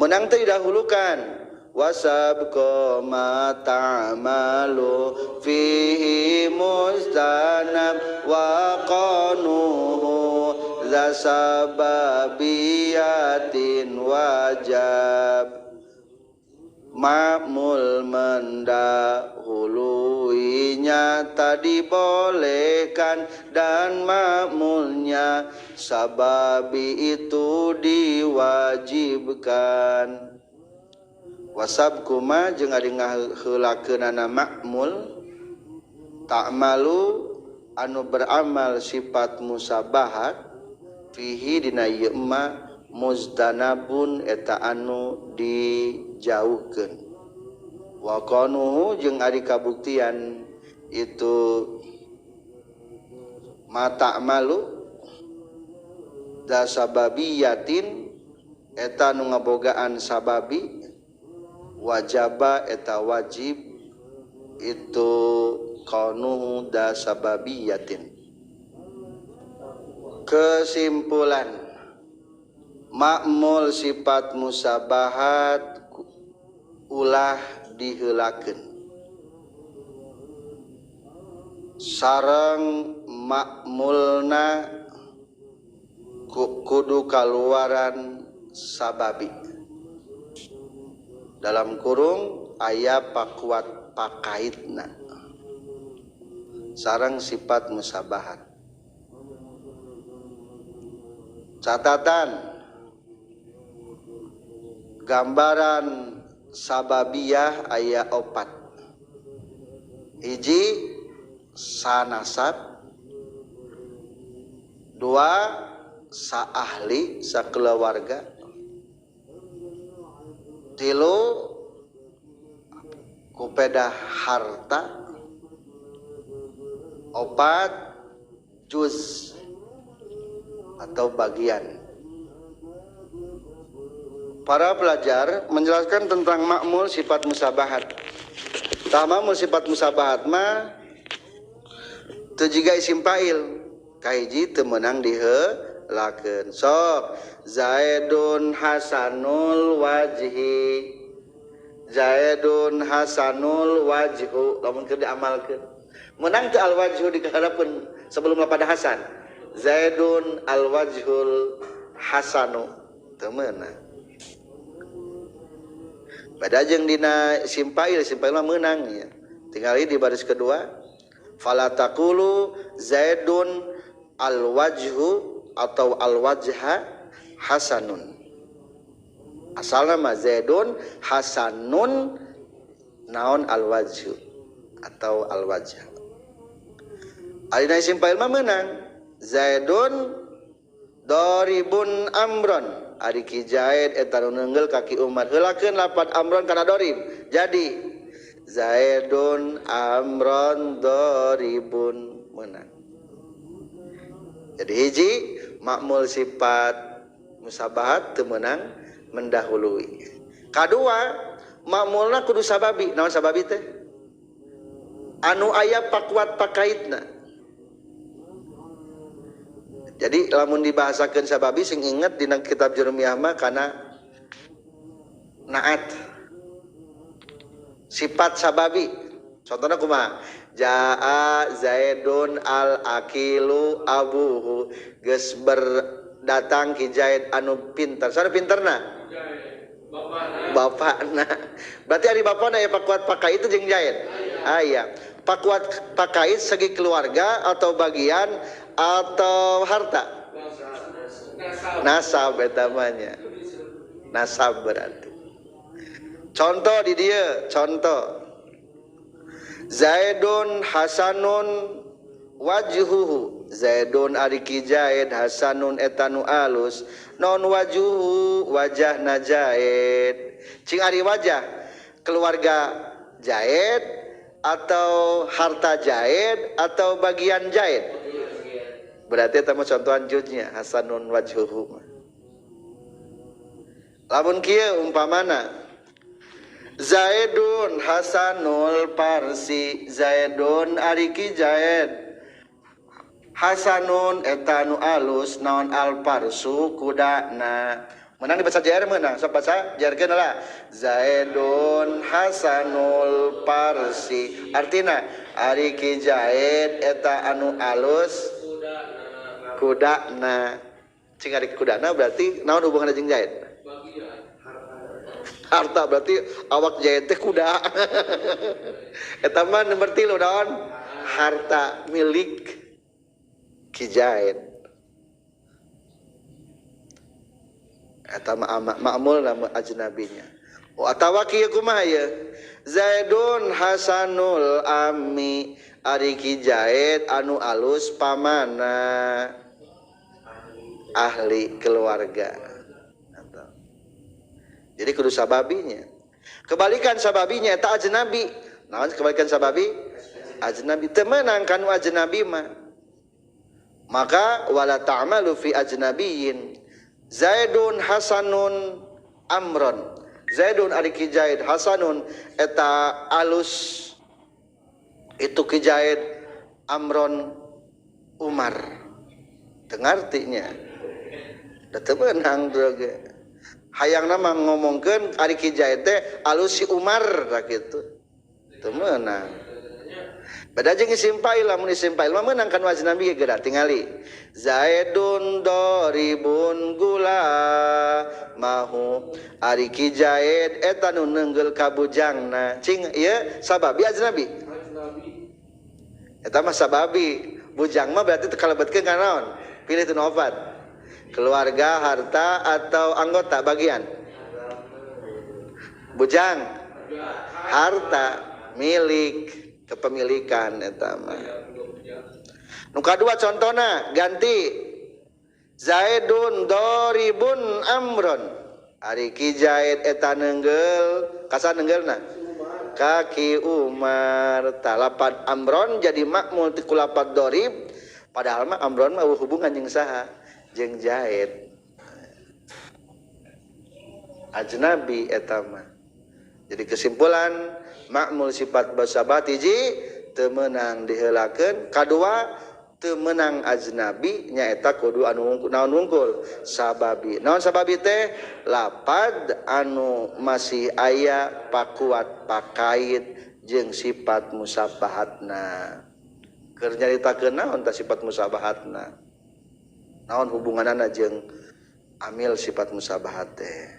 Menang teh didahulukan wasabqa ma ta'malu fihi mustanab wa qanuhu za sababiyatin wajab. Ma'mul mendahuluinya tadi bolehkan dan ma'mulnya sababi itu diwajibkan. Wasab kuma jeung ari ngaheulakeunana ma'mul ta'malu anu beramal sifat musabahat fihi dina ieu ma muzdanabun eta anu dijauhkeun. Wa qanuhu jeung ari kabuktian itu ma ta'malu da sababiyatin eta anu ngabogaan sababi wajaba eta wajib itu qanuhu da sababiyatin. Kesimpulan ma'mul sifat musabahat ulah diheulakeun sareng ma'mulna kudu kaluaran sababi dalam kurung aya pakuat pakaitna sareng sifat musabahat. Catatan gambaran sababiyah aya opat. Hiji sanasab, dua saahli sakeluarga. Tilu kupeda harta. Opat juz atau bagian. Para pelajar menjelaskan tentang makmul sifat musabahat. Tah makmul sifat musabahat mah teu jiga isim fa'il. Kahiji teu meunang diheulakeun. Sok Zaidun hasanul wajhi. Zaidun hasanul wajhu lamun keur diamalkeun. Meunang teu al wajhu dikahareupeun sebelum pada hasan. Zaidun al wajhul hasanu teu meunang. Beda jeung dina isim fa'il, isim fa'il mah meunang ya. Tingali di baris kedua, fala taqulu Zaidun al wajhu atau al wajha hasanun. Asalna mah Zaidun hasanun naon al wajhu atau al wajha. Alina isim fa'il mah meunang. Zaidun daribun amron. Ari ki Zaid eta nu neunggel ka Ki Umar. Heulakeun lapat amron kana dorib. Jadi Zaidun amron doribun meunang. Jadi hiji makmul sifat musabahat teu meunang mendahului. Kadua makmulna kudu sababi. Naon sababi teh? Anu aya pakuat pakaitna. Jadi lamun dibahasakeun sababi sing inget dina kitab Jurumiyah mah kana naat. Sifat sababi. Contohna kumaha? Jaa Zaidun al akilu abuhu. Geus berdatang ki Zaid anu pintar. Sana pintarna? Bapakna. Berarti ari bapakna ya pakuat pakai itu jeung Zaid. Aya. Pakuat pakai segi keluarga atau bagian atau harta. Nasab eta mah nya. Nasab berarti. Contoh di dia, contoh. Zaidun hasanun wajhuhu. Zaidun ari ki Zaid hasanun eta nu alus. Non wajhuhu wajahna Zaid. Cing ari wajah keluarga Zaid atau harta Zaid atau bagian Zaid. Berarti eta mah contohan juznya hasanun wajhuhu. Lamun kieu umpamana Zaidun hasanul parsi. Zaidun ari ki Zaid hasanun eta nu alus naon al parsu kudana. Menang dibaca jair menang, sok baca jairkeun lah. Zaidun hasanul parsi. Artina ari ki Zaid eta anu alus kudana. Cing ari kudana berarti naon hubunganna jeung Zaid? Harta berarti awak Zaid teh kuda. Eta mah nomor 3 naon? Harta milik ki Zaid. Eta mah ma'mul nama ajnabinya. Oh atawa kieu kumaha ye? Zaidun hasanul ammi. Ari ki Zaid anu alus pamana. Ahli keluarga. Jadi kudu sababinya. Kebalikan sababinya eta ajnabi. Naon kebalikan sababi? Ajnabi. Teu meunang kanu ajnabi mah. Maka wala ta'malu fi ajnabiyin. Zaidun hasanun amron. Zaidun ari ki Zaid hasanun eta alus itu ki Zaid amron Umar. Teu ngartinya. Da teu meunang droge. Hayangna mah ngomongkeun ari ki Zaid teh alus si Umar tah kitu. Teu meunang. Beda jeung isim fa'il, lamun isim fa'il mah meunang kan wajib nabi geura tingali. Zaidun doribun gula mahu. Ari ki Zaid eta nu neunggel ka bujangna. Cing ieu sababi ajnabi. Eta mah sababi. Bujang mah berarti teu kalebetkeun kana naon? Pilih teu opat. Keluarga, harta atau anggota bagian. Bujang harta milik kepemilikan eta mah. Nu kadua contohna ganti Zaidun doribun amron ari Ki Zaid eta neunggel kasa neunggelna kaki Umar talapan amron jadi makmul ti kulapat dorib padahal mah amron mah hubungan jeung saha jeung Zaid ajnabi eta mah. Jadi kesimpulan makmul sifat musabahat hiji teu meunang diheulakeun, kadua teu meunang ajnabi nyaeta kudu anu naon wungkul sababi. Naon sababi teh lapad anu masih aya pakuat pakait jeung sifat musabahatna. Keur nyaritakeun naon tah sifat musabahatna? Naon hubunganana jeung amil sifat musabahat teh?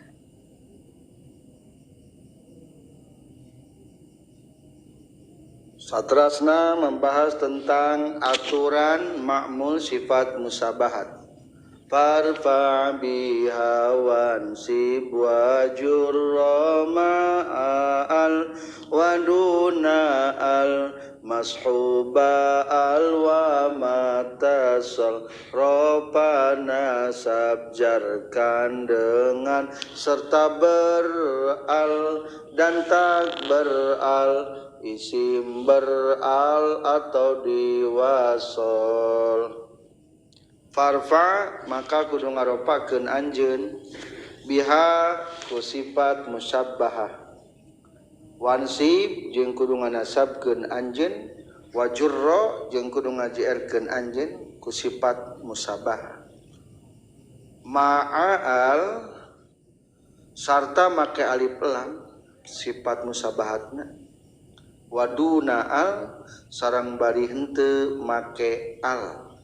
Satrasna membahas tentang aturan ma'mul sifat musabahat. Farfa biha wansib wa jurra ma'al wa duna al mashuba al wa matasal rofa nasab jarkan dengan serta beral dan tak beral isim beral atau diwasol. Farfa maka kudu ngaropakeun anjeun biha ku sifat musyabbahah. Wansib jeung kudu nganasabkeun anjeun, wajurra jeung kudu ngajierkeun anjeun ku sifat musabbah. Ma'al sarta make alif lam sifat musabbahatna. Waduna al sarang bari henteu make al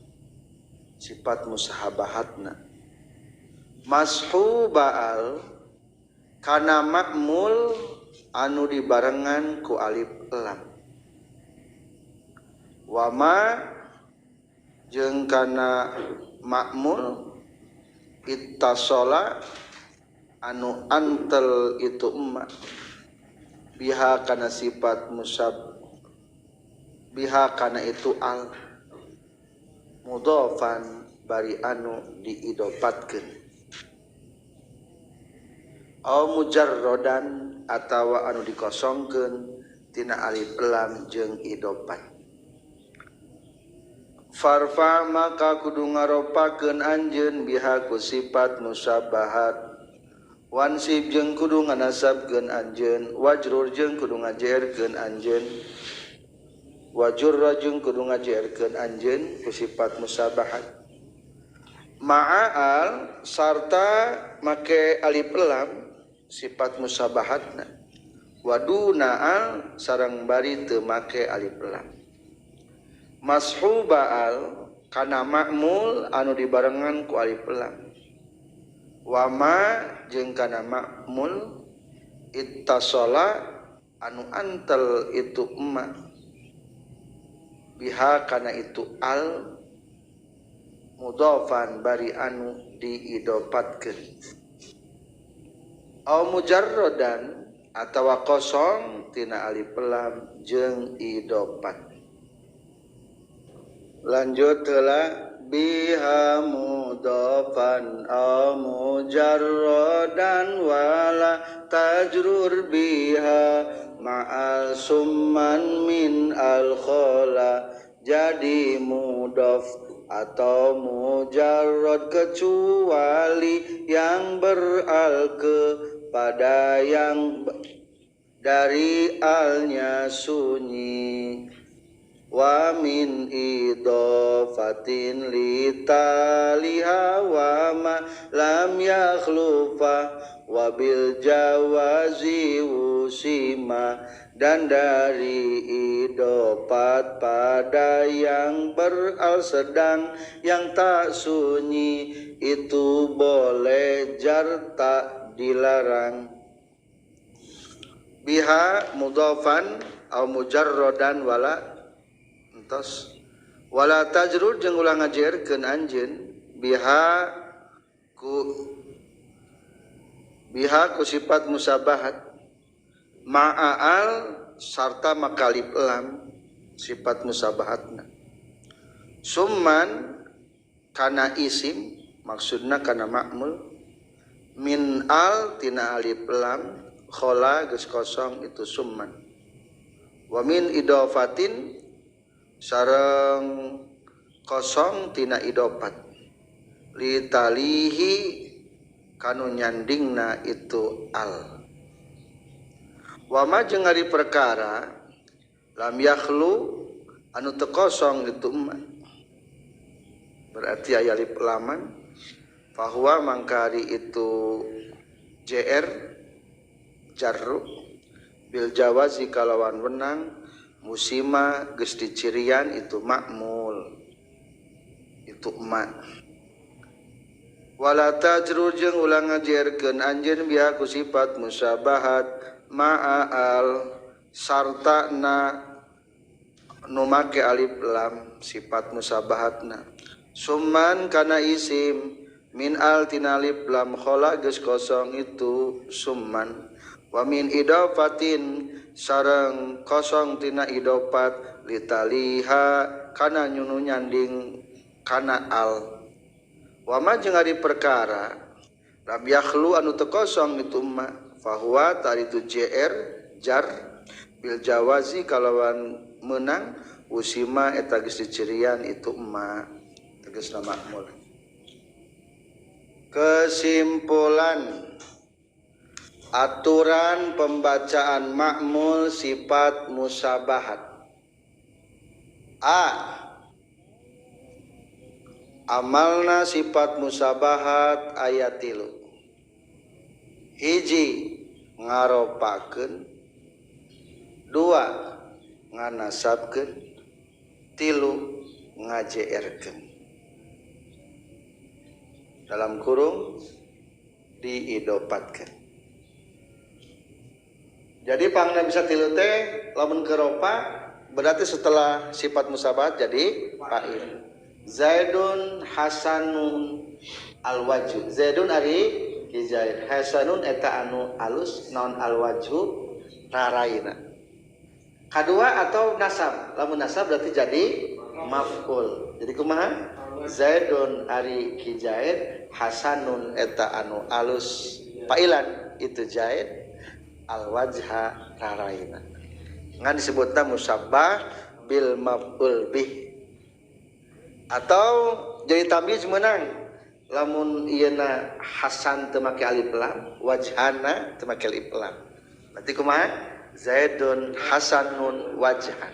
sifat musahabahatna. Mashuba al kana makmul anu dibarengan ku alif lam. Wama jeung kana makmul ittasola anu antel itu emma biha kana sifat musab biha kana itu al mudhafan bari anu diidopatkeun au mujarrodan atawa anu dikosongkeun tina alif lam jeung idopat. Farfa maka kudu ngaropakeun anjeun biha ku sifat musabbahat. Wansib jeung kudu nganasabkeun anjeun, wajrur jeung kudu ngajerkeun anjeun, wajurra jeung kudu ngajerkeun anjeun ku sifat musabahat. Ma'al sarta make alif lam sifat musabahatna. Waduna al sareng bari teu make alif lam. Mashuba al kana makmul anu dibarengan ku alif lam. Wama jeung kana makmul ittasola anu antel itu emma biha kana itu al mudhafan bari anu diidopatkeun au mujarrodan atawa kosong tina alif lam jeung idopat. Lanjut heula biha mudhafan aw mujarradan wala tajrur biha ma'al summan min al khala. Jadi mudhaf atau mujarrad kecuali yang beral kepada yang dari alnya sunyi. Wa min idofatin litaliha wa ma lam yakhlufa wa bil jawazi usima. Dan dari idofat pada yang beral sedang yang tak sunyi itu boleh jar tak dilarang. Biha mudhafan au mujarradan wala entos wala tajrur jeung ulah ngajerkeun anjeun biha ku sifat musabahat ma'al sarta makalif lam sifat musabahatna. Summan kana isim Maksudna kana ma'mul min al tina alif lam khola geus kosong itu summan. Wa min idofatin sareng kosong tina idofat litalihi kanu nyandingna itu al. Wa ma jeung ari perkara lam yakhlu anu teu kosong itu ma berarti aya alif laman fahuwa mangkari itu jr jarru bil jawazi kalawan wenang musima geus dicirian itu makmul itu ma. Wala tajru jeung ulah ngajerkeun anjeun biha ku sifat musyabahat ma'al sartana nu make alif lam sifat musyabahatna summan kana isim min al tina alif lam khola geus kosong itu summan. Wa min idofatin sareng kosong tina idofat litaliha kana nyunu nyanding kana al. Wa ma jeung ari perkara lam yakhlu anu teu kosong itu ma fahuwa tari itu jr jar bil jawazi kalawan meunang usima eta geus dicirian itu ma tegasna makmul. Kesimpulan aturan pembacaan makmul sifat musabahat. A. Amalna sifat musabahat ayat 3. Hiji ngaropakeun, 2 nganasabkeun, 3 ngajerkeun. Dalam kurung diidopatkeun. Jadi pangna bisa tilu teh lamun keropa berarti setelah sifat musabahat jadi fa'il. Zaidun hasanun alwajhu. Zaidun ari ki Zaid, hasanun eta anu alus naon alwajhu raraina. Kadua atau nasab. Lamun nasab berarti jadi maf'ul. Jadi kumaha? Zaidun ari ki Zaid, hasanun eta anu alus fa'ilan itu Zaid alwajha raraina. Ngan disebutna musabbah bil maf'ul bih. Atau jadi tamyiz menang lamun ieuna hasan teu make alif lam, wajhana teu make alif lam. Berarti kumaha? Zaidun hasanun wajhan.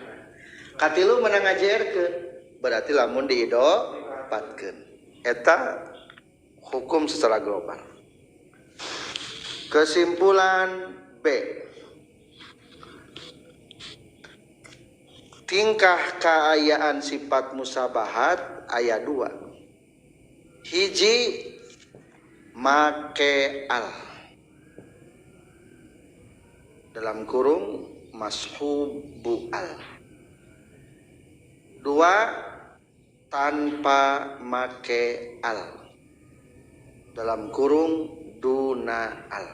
Katilu menang ngajerkeun, berarti lamun diidopatkeun. Eta hukum secara global. Kesimpulan B. Tingkah kaayaan sifat musabahat ayat 2. Hiji make al dalam kurung mashubu al. 2 tanpa make al dalam kurung duna al.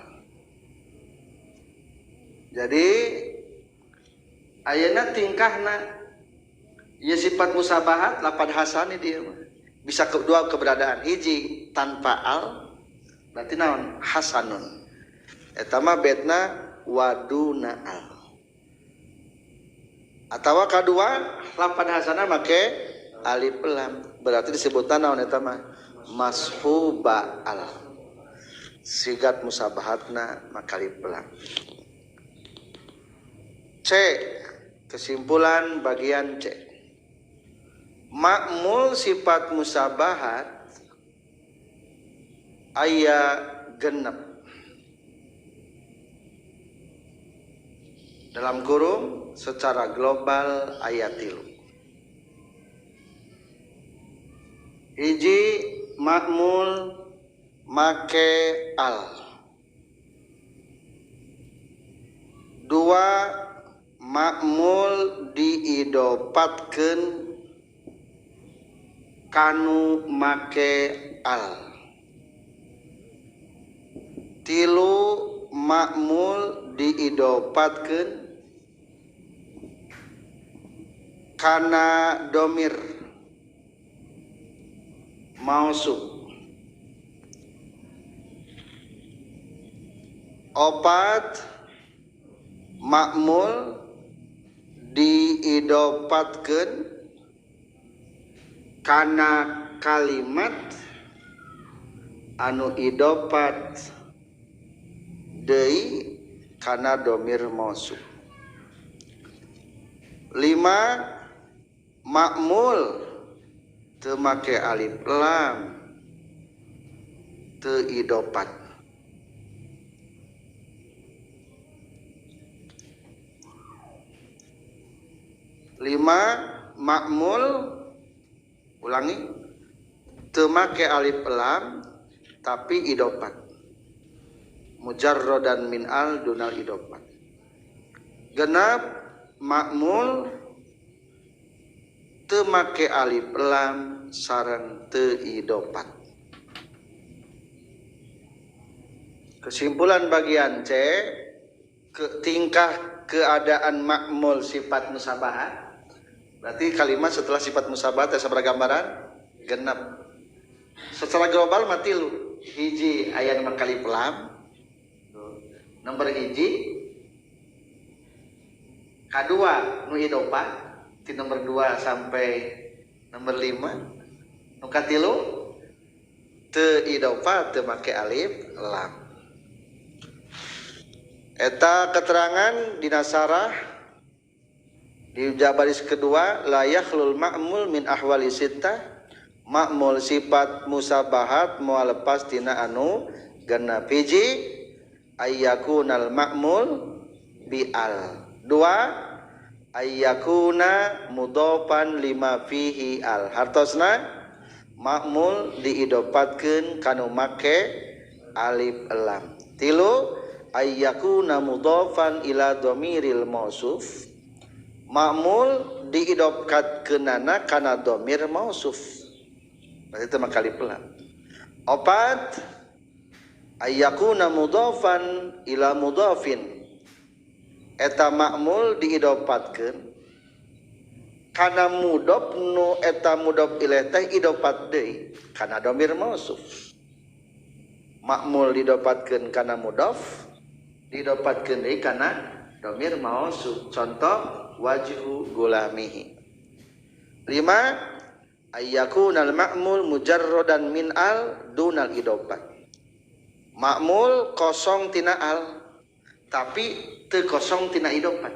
Jadi ayeuna tingkahna ieu sifat musabahat lapan hasani dia bisa kedua keberadaan. Hiji tanpa al berarti naon hasanun eta mah betna waduna al. Atawa kadua lapan hasana make alif lam berarti disebutna naon eta mah mashuba al. Sigat musabahatna maka alif lam. C. Kesimpulan bagian C. Makmul sifat musabahat aya genep. Dalam kurung secara global ayat 3. Hiji makmul make al. 2 makmul diidopatkeun kanu make al. 3 makmul diidopatkeun kana domir mausub. Opat makmul diidopatkeun kana kalimat anu idopat deui kana domir mausuf. Lima makmul teu make alif lam teu idopat. Lima makmul ulangi teu make alif lam tapi idopat, mujarrodan min al dunal idopat. Genap makmul teu make alif lam sareng teu idopat. Kesimpulan bagian C, ke tingkah keadaan makmul sifat musabahat. Berarti kalimat setelah sifat musabahat teh sabaraha gambaran? Genep. Secara global mah tilu. Hiji aya nu make alif lam. Nomor hiji. Kadua nu idopat ti nomor 2 sampai nomor 5. Nu katilu teu idopat teu make alif lam. Eta keterangan dina sarah di baris kedua, la yakhlul ma'mul min ahwali sittah, ma'mul sifat musabahat moal lepas tina anu genep. Hiji ayyakunal ma'mul bi al. Dua ayyakuna mudhofan lima fihi al. Hartosna ma'mul diidopatkeun kanu make alif lam. Tilu ayyakuna mudhofan ila dhamiril mausuf, ma'mul diidopatkeunana kana dhamir mausuf. Berarti itu maka alif lam. Opat ayyakuna mudhofan ila mudhofin, eta ma'mul diidopatkeun kana mudhof nu eta mudhof ilaih teh idopat deui kana dhamir mausuf. Ma'mul didopatkeun kana mudhof didopatkeun deui kana dhamir mausuf. Contoh wajhu gulamihi. Lima ayyakunal ma'mul mujarrodan min al dunal idopat. Ma'mul kosong tina al tapi teu kosong tina idopat.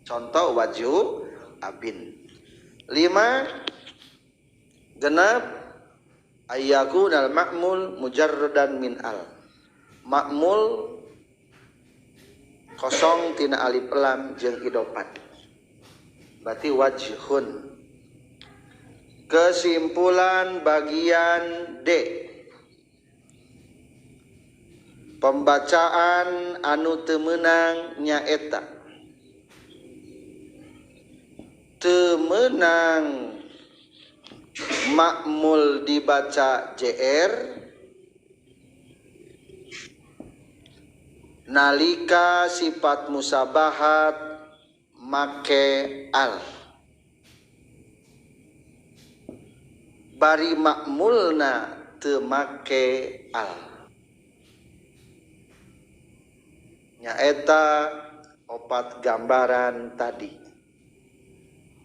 Contoh wajhu abin. Lima genep ayyakunal ma'mul mujarrodan min al. Ma'mul kosong tina alif lam jeung idopat. Berarti wajhun. Kesimpulan bagian D, pembacaan anu teu meunang nyaeta teu meunang makmul dibaca JR nalika sifat musabahat make al, bari makmulna teu make al. Nyaeta opat gambaran tadi.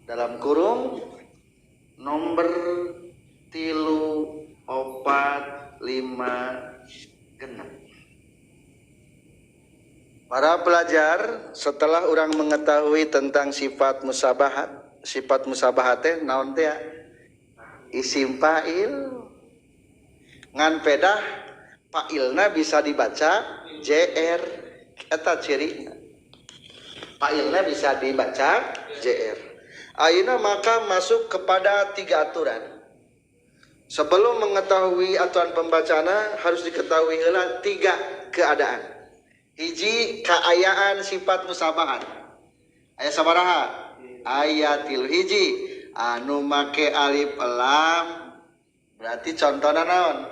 Dalam kurung nomor 3, 4, 5, 6. Para pelajar, setelah orang mengetahui tentang sifat musabahat, sifat musabahat teh naon teh? Isim fa'il. Ngan pedah fa'ilna bisa dibaca JR, eta cirina. Fa'ilna bisa dibaca JR. Ayeuna maka masuk kepada 3 aturan. Sebelum mengetahui aturan pembacaanna harus diketahui heula 3 keadaan. Hiji, kaayaan sifat musabahat. Aya sabaraha? Aya 3. Hiji, anu make alif lam berarti contohna naon?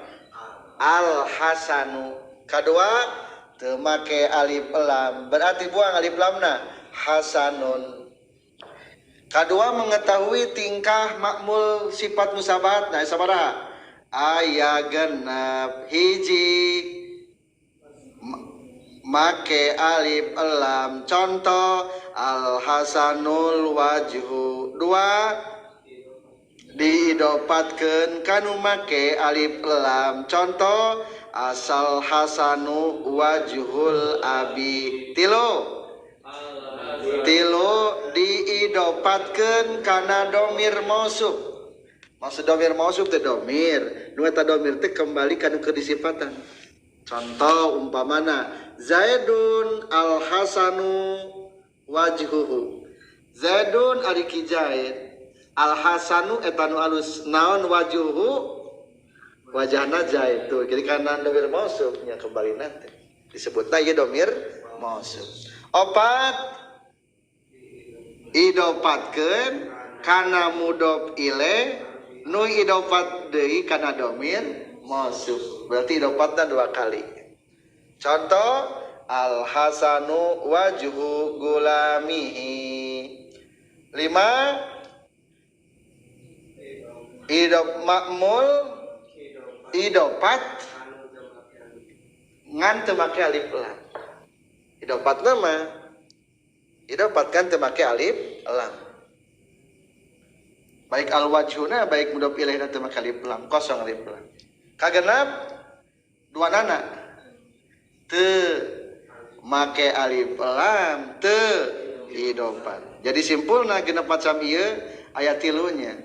Al hasanu. Kadua teu make alif lam berarti buang alif lamna, hasanun. Kadua mengetahui tingkah makmul sifat musabahat. Nah, sabaraha? Aya 6. Hiji, Make alif lam. Contoh al hasanul wajhu. Dua diidopatkeun kanu make alif lam. Contoh asal hasanu wajhul abi. Tilu tilu diidopatkeun kana domir mausuf. Maksud domir mausuf teh domir nu eta domir teh kembali kana keur disifatan. Contoh umpamana Zaidun al hasanu wajhuhu. Zaidun ari ki Zaid, al hasanu eta nu alus naon wajhuhu wajahna Zaid tuh. Jadi karena domir mausuf nya kembali nanti disebutna ieu domir mausuf. Opat idopatkeun kana mudhof ilaih nu idopat deui kana domir mausuf. Berarti idopatna dua kali. Contoh al hasanu wajhu gulamihi. Lima idop makmul idopat ngan teu make alif lam. Idopat nama idopat kan teu make alif lam. Baik al wajhuna baik mudhof ilaihna teu make alif lam, kosong alif lam. Kagenap dua nana teu make alif lam teu idopat. Jadi simpulna genep macam ieu aya tilunya.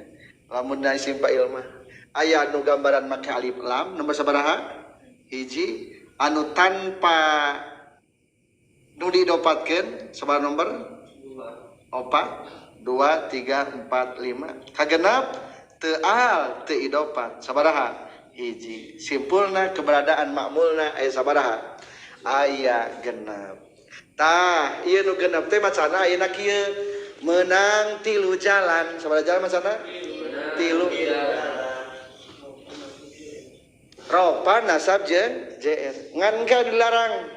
Lamun da isim fa'il mah aya anu gambaran make alif lam nomor sabaraha? Hiji. Anu tanpa nu diidopatkeun sabaraha nomor? 4 2 3 4 5. Kagenap teu al teu idopat sabaraha? Hiji. Simpulna keberadaan makmulna aya sabaraha? Aya genep. Tah ieu nu genep teh macana ayeuna kieu meunang tilu jalan. Sabaraha jalan macana? Tilu. Ropa nasab jeung JR ngan ka dilarang.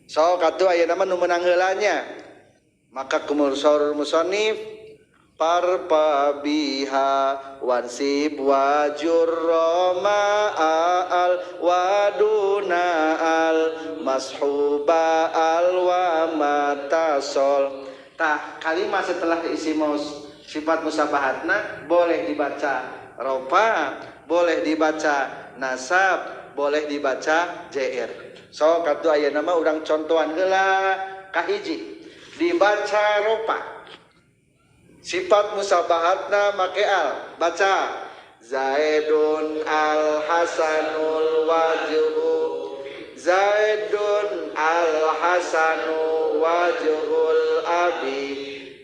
So katuh ayeuna mah nu meunang heula nya. Maka kumul saur musannif parpa biha wansib wajur roma al waduna al mashuba al wa matasol. Tah kalimat setelah isi maus sifat musabahatna boleh dibaca ropa, boleh dibaca nasab, boleh dibaca JR. So katuh ayeuna mah urang contohan heula kahiji dibaca ropa. Sifat musabahatna make al, baca Zaidun al hasanul wajhu, Zaidun al hasanu wajhul abi,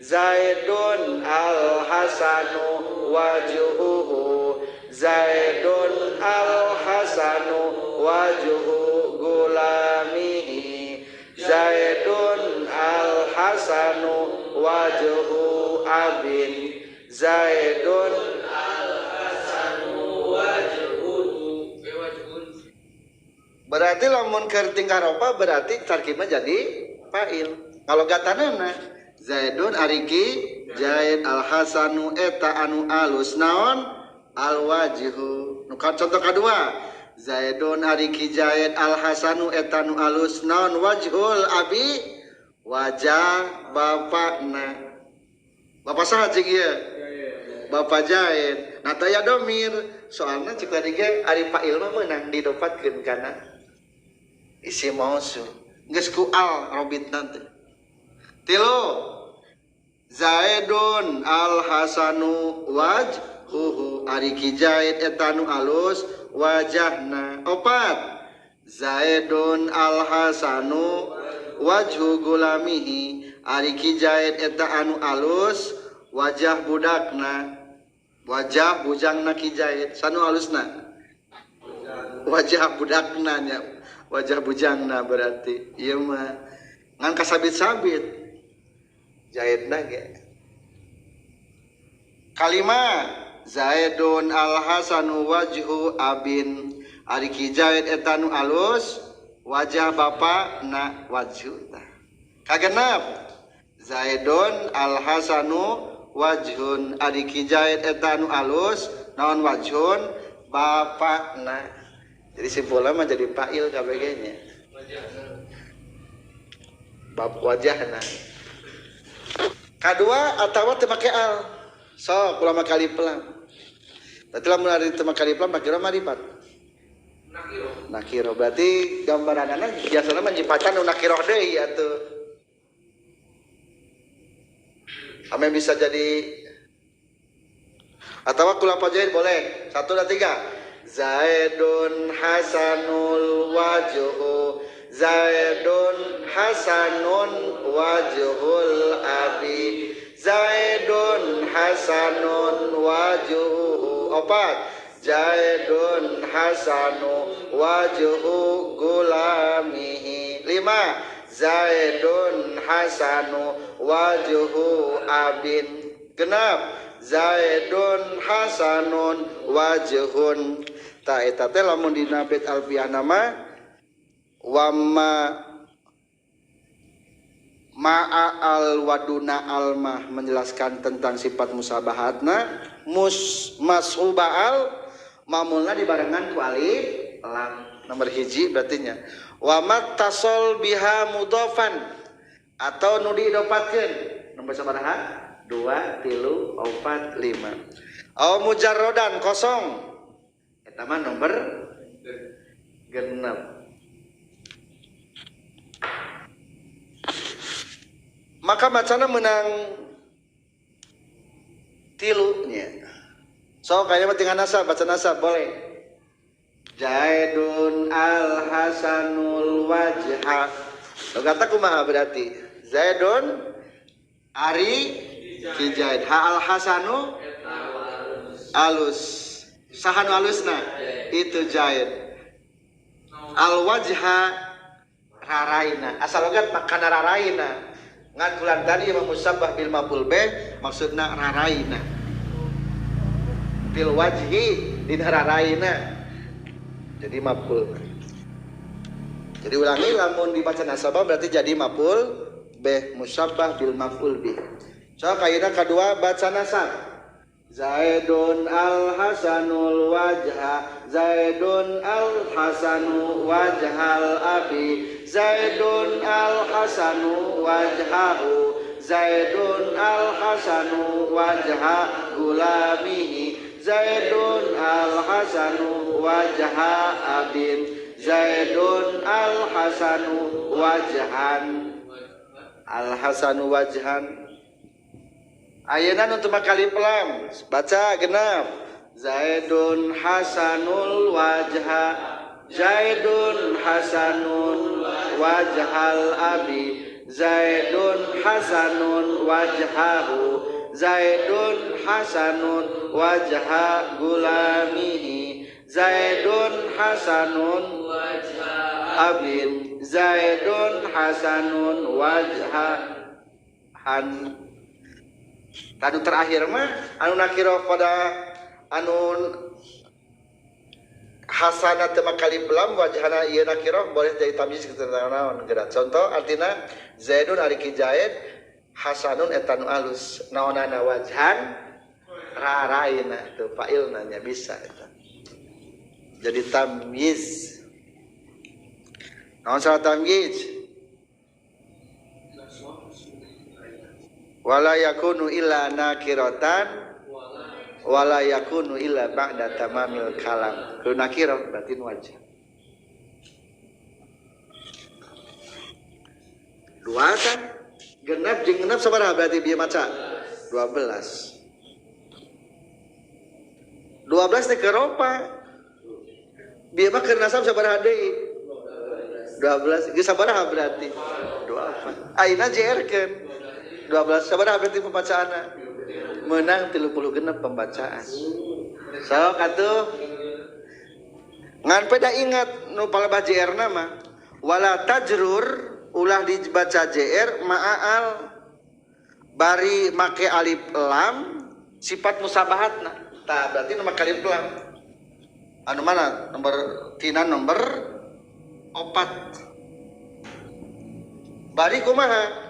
Zaidun al hasanu wajhuhu, Zaidun al hasanu wajhu gulamihi, Zaidun al hasanu wajhu abin, Zaidun al hasanu wajhun. Berarti lamun keur tingkah ropa berarti tarkibna jadi fa'il. Kalau gatanana Zaidun ariki Zaid al hasanu eta anu alus naon al wajhu. Nu contoh kadua Zaidun ariki Zaid al hasanu eta anu alus naon wajhul abi wajah bapakna. Bapak saha cik ieu? Bapak Zaid. Nah taya domir soalna cik tadi ge ari fa'il mah meunang didopatkeun kana isim mausul. Geus ku al robitna teh. Tilu Zaidun al hasanu wajhuhu ari ki Zaid eta nu alus wajahna. Opat Zaidun al hasanu wajhu gulamihi ari ki Zaid eta anu alus wajah budakna, wajah bujangna ki Zaid sanu alusna wajah budakna nya, wajah bujangna berarti ieu mah ngan kasabit-sabit Zaidna ge. Kalima Zaidun al hasanu wajhu abin ari ki Zaid eta nu alus wajah bapa na wajhu. Kagenep Zaidun al hasanu wajhun ari ki Zaid eta nu alus naon wajhun bapakna. Jadi simpulna mah jadi fa'il KBG-nya. Bab wajahna. Kadua atawa teu make al. Sok ulah make alif lam. Berarti lamun ari teu make alif lam nakiro marifat. Nakiro berarti gambaranana biasana mah nyipatan nu nakiro deui atuh. Ame bisa jadi atau kulapa zaid boleh. 1 2 3. Zaidun hasanul wajhu. Zaidun hasanun wajhul abi. Zaidun hasanun wajhuhu. 4. Zaidun hasanu wajhu gulamihi. 5. Zaidun hasanu wajhu abin. 6. Zaidun hasanun wajhun. Ta eta teh lamun dina bait alfiyah nama wama ma'a al waduna almah menjelaskan tentang sifat musabahatna mus mashuba al mamulna dibarengan ku alif lam nomor 1 berarti nya wa matasol biha mudhafan atau nu diidopatkeun nomor sabaraha 2 3 4 5 au mujarrodan kosong eta mah nomor 6. Maka macana menang tilunya. So kayaknya tinggal nasab, baca nasab boleh. Zaidun al hasanul wajha. Lo kata kumaha berarti? Zaidun ari ki Zaid. Ha al hasanu alus. Sahanu alusna itu Zaid. Al wajha raraina. Asal logat makana raraina. Ngan kulan tadi imam musabbah bil maf'ul bih maksudna raraina. Bil wajhi dina raraina. Jadi maf'ul. Jadi ulangi lamun dibaca nasabah berarti jadi maf'ul bih musabbah bil maf'ul bih. So kaidah kedua baca nasab. Zaidun al hasanul wajha, Zaidun al hasanu wajhal abi, Zaidun al hasanu wajhahu, Zaidun al hasanu wajha gulamihi, Zaidun al hasanu wajha abin, Zaidun al hasanu wajhan, al hasanu wajhan. Ayeuna nu teu make alif lam baca genap. Zaidun hasanul wajha, Zaidun hasanun wajhal abi, Zaidun hasanun wajhahu, Zaidun hasanun wajha gulamihi, Zaidun hasanun wajha abin, Zaidun hasanun wajha han. Anu terakhir mah anu nakiro pada anu hasana teu make alif lam wajhana ieu nakiro boleh jadi tamyiz tentang naon geura. Contoh artina Zaidun ari ki Zaid hasanun eta nu alus naonana wajhan raraina teu fa'ilna nya bisa eta. Jadi tamyiz. Naon salah tamyiz? Wala yakunu illa nakiratan wala yakunu illa ba'da tamamil kalam. Kalau nakirah berarti wajah. Dua kan? Genap jeung genap sabaraha berarti bieu maca? 12. 12 teh keropa. Bieu mah keur nasab sabaraha deui? 12. Geus sabaraha berarti? 24. Ayeuna JR-keun. 12 sabaraha berarti pembacaanna? Menang 36 pembacaan. Sok atuh. Ngan peda ingat nu palebah JR na mah wala tajrur ulah dibaca JR ma'al bari make alif lam sifat musabahatna. Tah berarti nu make alif lam. Anu mana? Nomor tina nomor 4. Bari kumaha?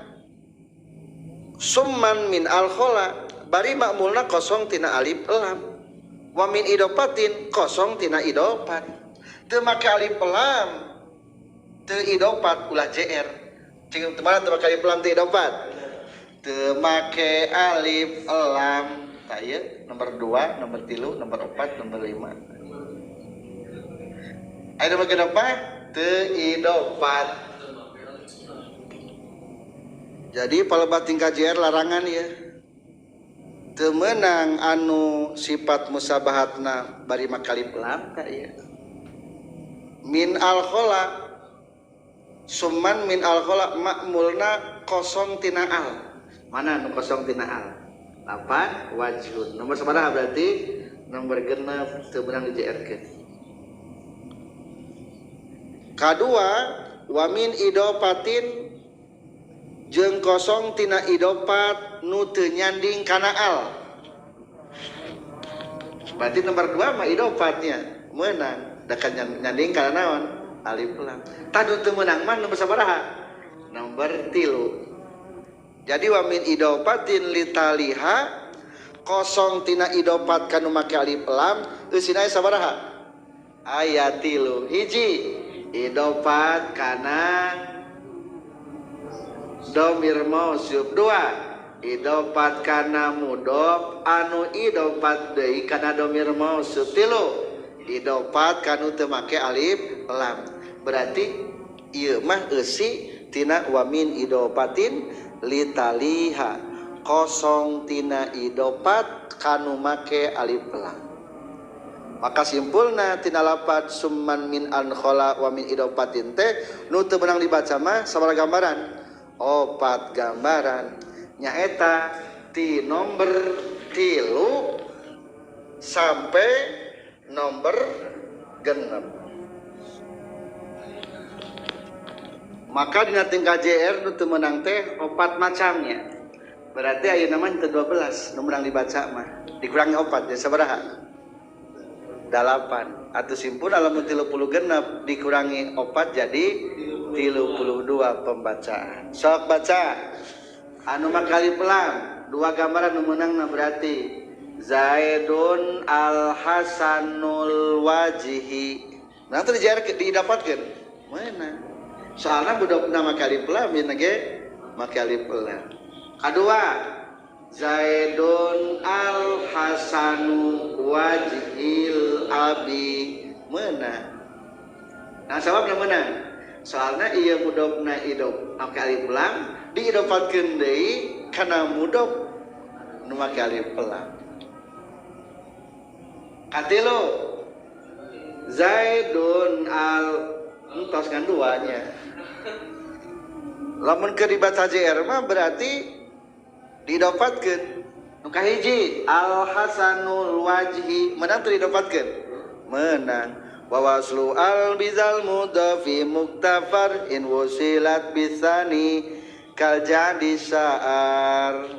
Summan min al khola bari makmulna kosong tina alif lam wa min idopatin kosong tina idopat teu make alif lam Teu idopat ulah JR. Cing teu mana teu make alif lam teu idopat. Teu make alif lam. Tah ieu nomor 2, nomor 3, nomor 4, nomor 5. Aya make apa? Teu idopat. Jadi palebah tingkah JR larangan ya. Teu meunang anu sifat musabahatna bari make alif lam ka ieu. Min al khola summan min al khola makmulna kosong tina al. Mana nu kosong tina al? 8 wajhun. Nomor sabaraha berarti? Nomor 6 teu meunang di JR-keun. Kadua wa min idopatin jeung kosong tina idopat nu teu nyanding kana al. Berarti nomor 2 mah idopatnya meunang da kan nyanding kana naon? Alif lam. Tah nu teu meunang mah nomor sabaraha? Nomor 3. Jadi wa min idopatin litaliha kosong tina idopat kanu make alif lam eusina aya sabaraha? Aya 3. Hiji idopat kana domir mausuf, 2 idopat kana mudof anu idopat deui kana domir mausuf, 3 idopat kanu teu make alif lam. Berarti ieu mah eusi tina wa min idopatin litaliha kosong tina idopat kanu make alif lam. Maka simpulna tina lapat summan min an khola wa min idopatin teh nu teu meunang dibaca mah sabaraha gambaran? 4 gambaran. Nyaeta ti nomor 3 sampai nomor 6. Maka dina tingkah JR nu teu meunang teh 4 macamnya. Berarti ayeuna mah teu 12 nu meunang dibaca mah. Dikurangi 4 jadi sabaraha? 8. Atau simpul lamun 36 dikurangi 4 jadi 32 pembacaan. Sok baca. Anu make alif lam, 2 gambaran nu meunangna berarti Zaidun al Hasanul wajhi. Nah teu didapatkeun. Meunang. Soalna budakna make alif lam ieu ge make alif lam. Kadua Zaidun al Hasanu wajhil abi meunang. Nah sababna meunang. Soalna ieu mudofna idof make alif lam diidopatkeun deui kana mudof nu make alif lam. Katilu Zaidun al entos kan duanya. Lamun keur dibaca JR mah berarti didapatkeun. Nu kahiji al hasanul wajhi menang teu didapatkeun? Menang. Wa waslu al bizal mudhafi muktafar in wusilat bisani kal jadi sa'ar.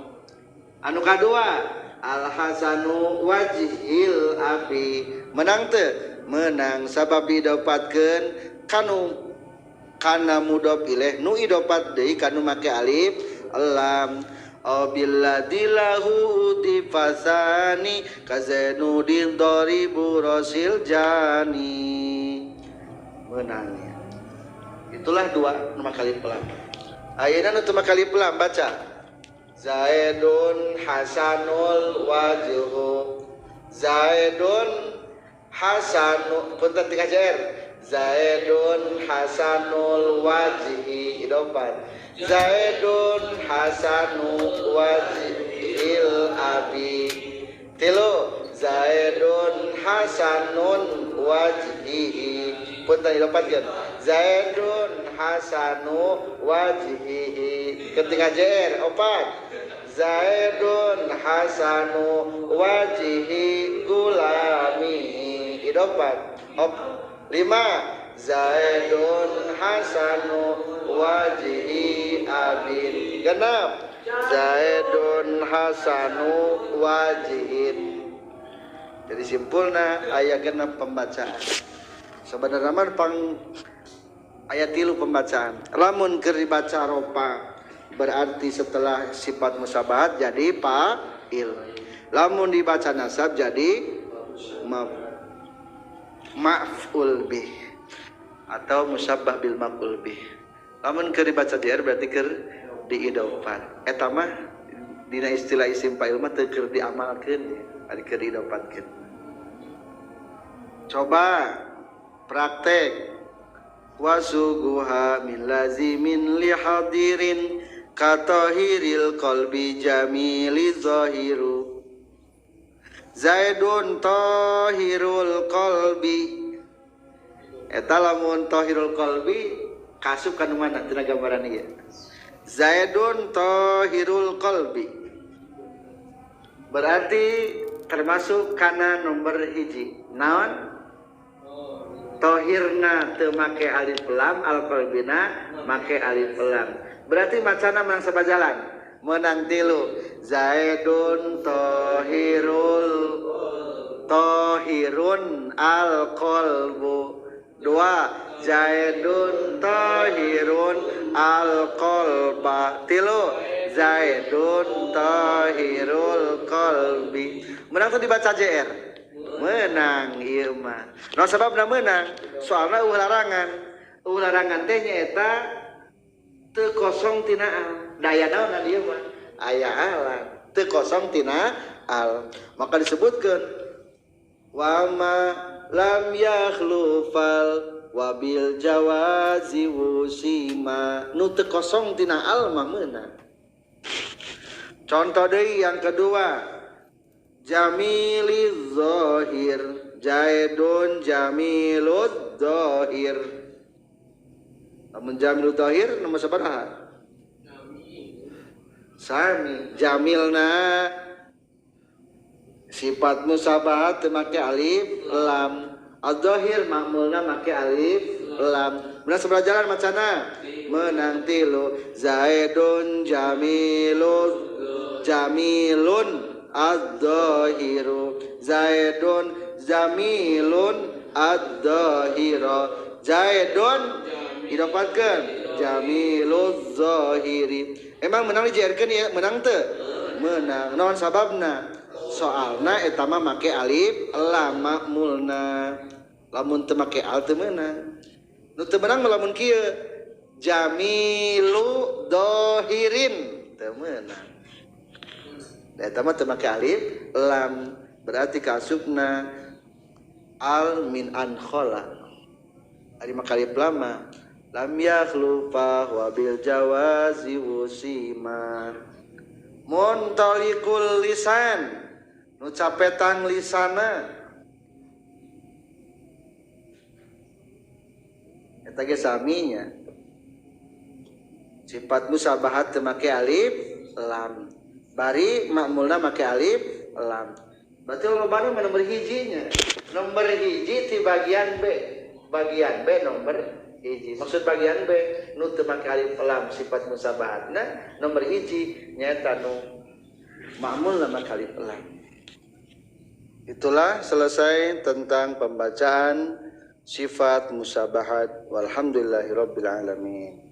Anu kadua al hasanu wajhil abi menang teu? Menang sabab didapatkeun kanu kana mudhof ilaih nu idopat deui kanu make alif lam. Abilladillahu utifasani kazainudin daribu rasil jani. Menangnya. Itulah 2 nama kali pelam. Ayeuna nu teu make alif lam baca. Zaidun hasanul wajhu. Zaidun hasanu punten tinggal JR. Zaidun hasanul wajhi idopat. Zaidun hasanu wajhil abi. Tilu Zaidun hasanun wajhihi punten didapatkeun. Zaidun hasanu wajhihi ketika JR 4. Zaidun hasanu wajhihi gulamihi idopat. 5 Zaidun hasanu wajhi abin. 6 Zaidun hasanu wajhin. Jadi simpulna aya 6 pembacaan. Sebenarnya mah pang aya 3 pembacaan. Lamun keur dibaca ropa berarti setelah sifat musabahat jadi fa'il. Lamun dibaca nasab jadi maf'ul bih. Atau musabbah bil maf'ul bih. Lamun keur dibaca JR berarti keur diidofat. Eta mah dina istilah isim fa'il mah teu keur diamalkeun, ari keur diidofatkeun. Coba praktek wasuguha min lazimin li hadirin katahiril qalbi jamili zahiru. Zaidun tahirul qalbi. Eta lamun tahirul qalbi kasup ka nu mana tina gambaran ieu? Zaidun tahirul qalbi. Berarti termasuk kana nomor hiji. Naon? Tohirna teu make alif lam, al qalbina make alif lam. Berarti macana menang sabajalan. Menang tilu. Zaidun tahirul tahirun al qalbu. Dua, Zaidun tahirun al qalba. Tilu, Zaidun tahirul qalbi. Menang tuh dibaca JR. Menang ieu mah. Naon sababna menang? Soalna eueuh larangan. Eueuh larangan teh nyaeta teu kosong tina al. Daya naon ieu mah? Aya al. Teu kosong tina al. Maka disebutkeun wama lam yakhlufal wabil jawazi wusima. Nu teu kosong tina al mah meunang. Contoh deui yang kedua, jamiliz zahir, Zaidun jamilud zahir. Lamun jamilud zahir nomor sabaraha? Sami. Jamilna sifat musabahat teu make alif lam. Az-zahir ma'mulna make alif lam. Menang sebelah jalan macana? Menang tilu. Zaidun jamilun jamilun az-zahiru. Zaidun jamilun az-zahira. Zaidun idopatkeun jamiluz zahiri. Emang menang dijarkeun ya? Menang teu? Menang. Naon sababna? Soalna eta mah make alif lam ma'mulna. Lamun teu make al teu meunang. Nu teu meunang mah lamun kieu jamilu dohirin teu meunang. Da eta mah teu make alif lam, berarti kasupna al min an khala. Ari make alif lam mah lam yakhlufa wa bil jawazi wusima. Muntalikul lisan, nu capetang lisana. Eta ge saminya. Sifat musabahat teu make alif lam. Bari ma'mulna make alif lam. Berarti lobana mah nomor hijinya. Nomor hiji ti bagian B. Bagian B nomor hiji. Maksud bagian B nu teu make alif lam sifat musabahatna nomor hiji nyaeta nu ma'mulna make alif lam. Itulah selesai tentang pembacaan sifat musabahat. Walhamdulillahirabbil alamin.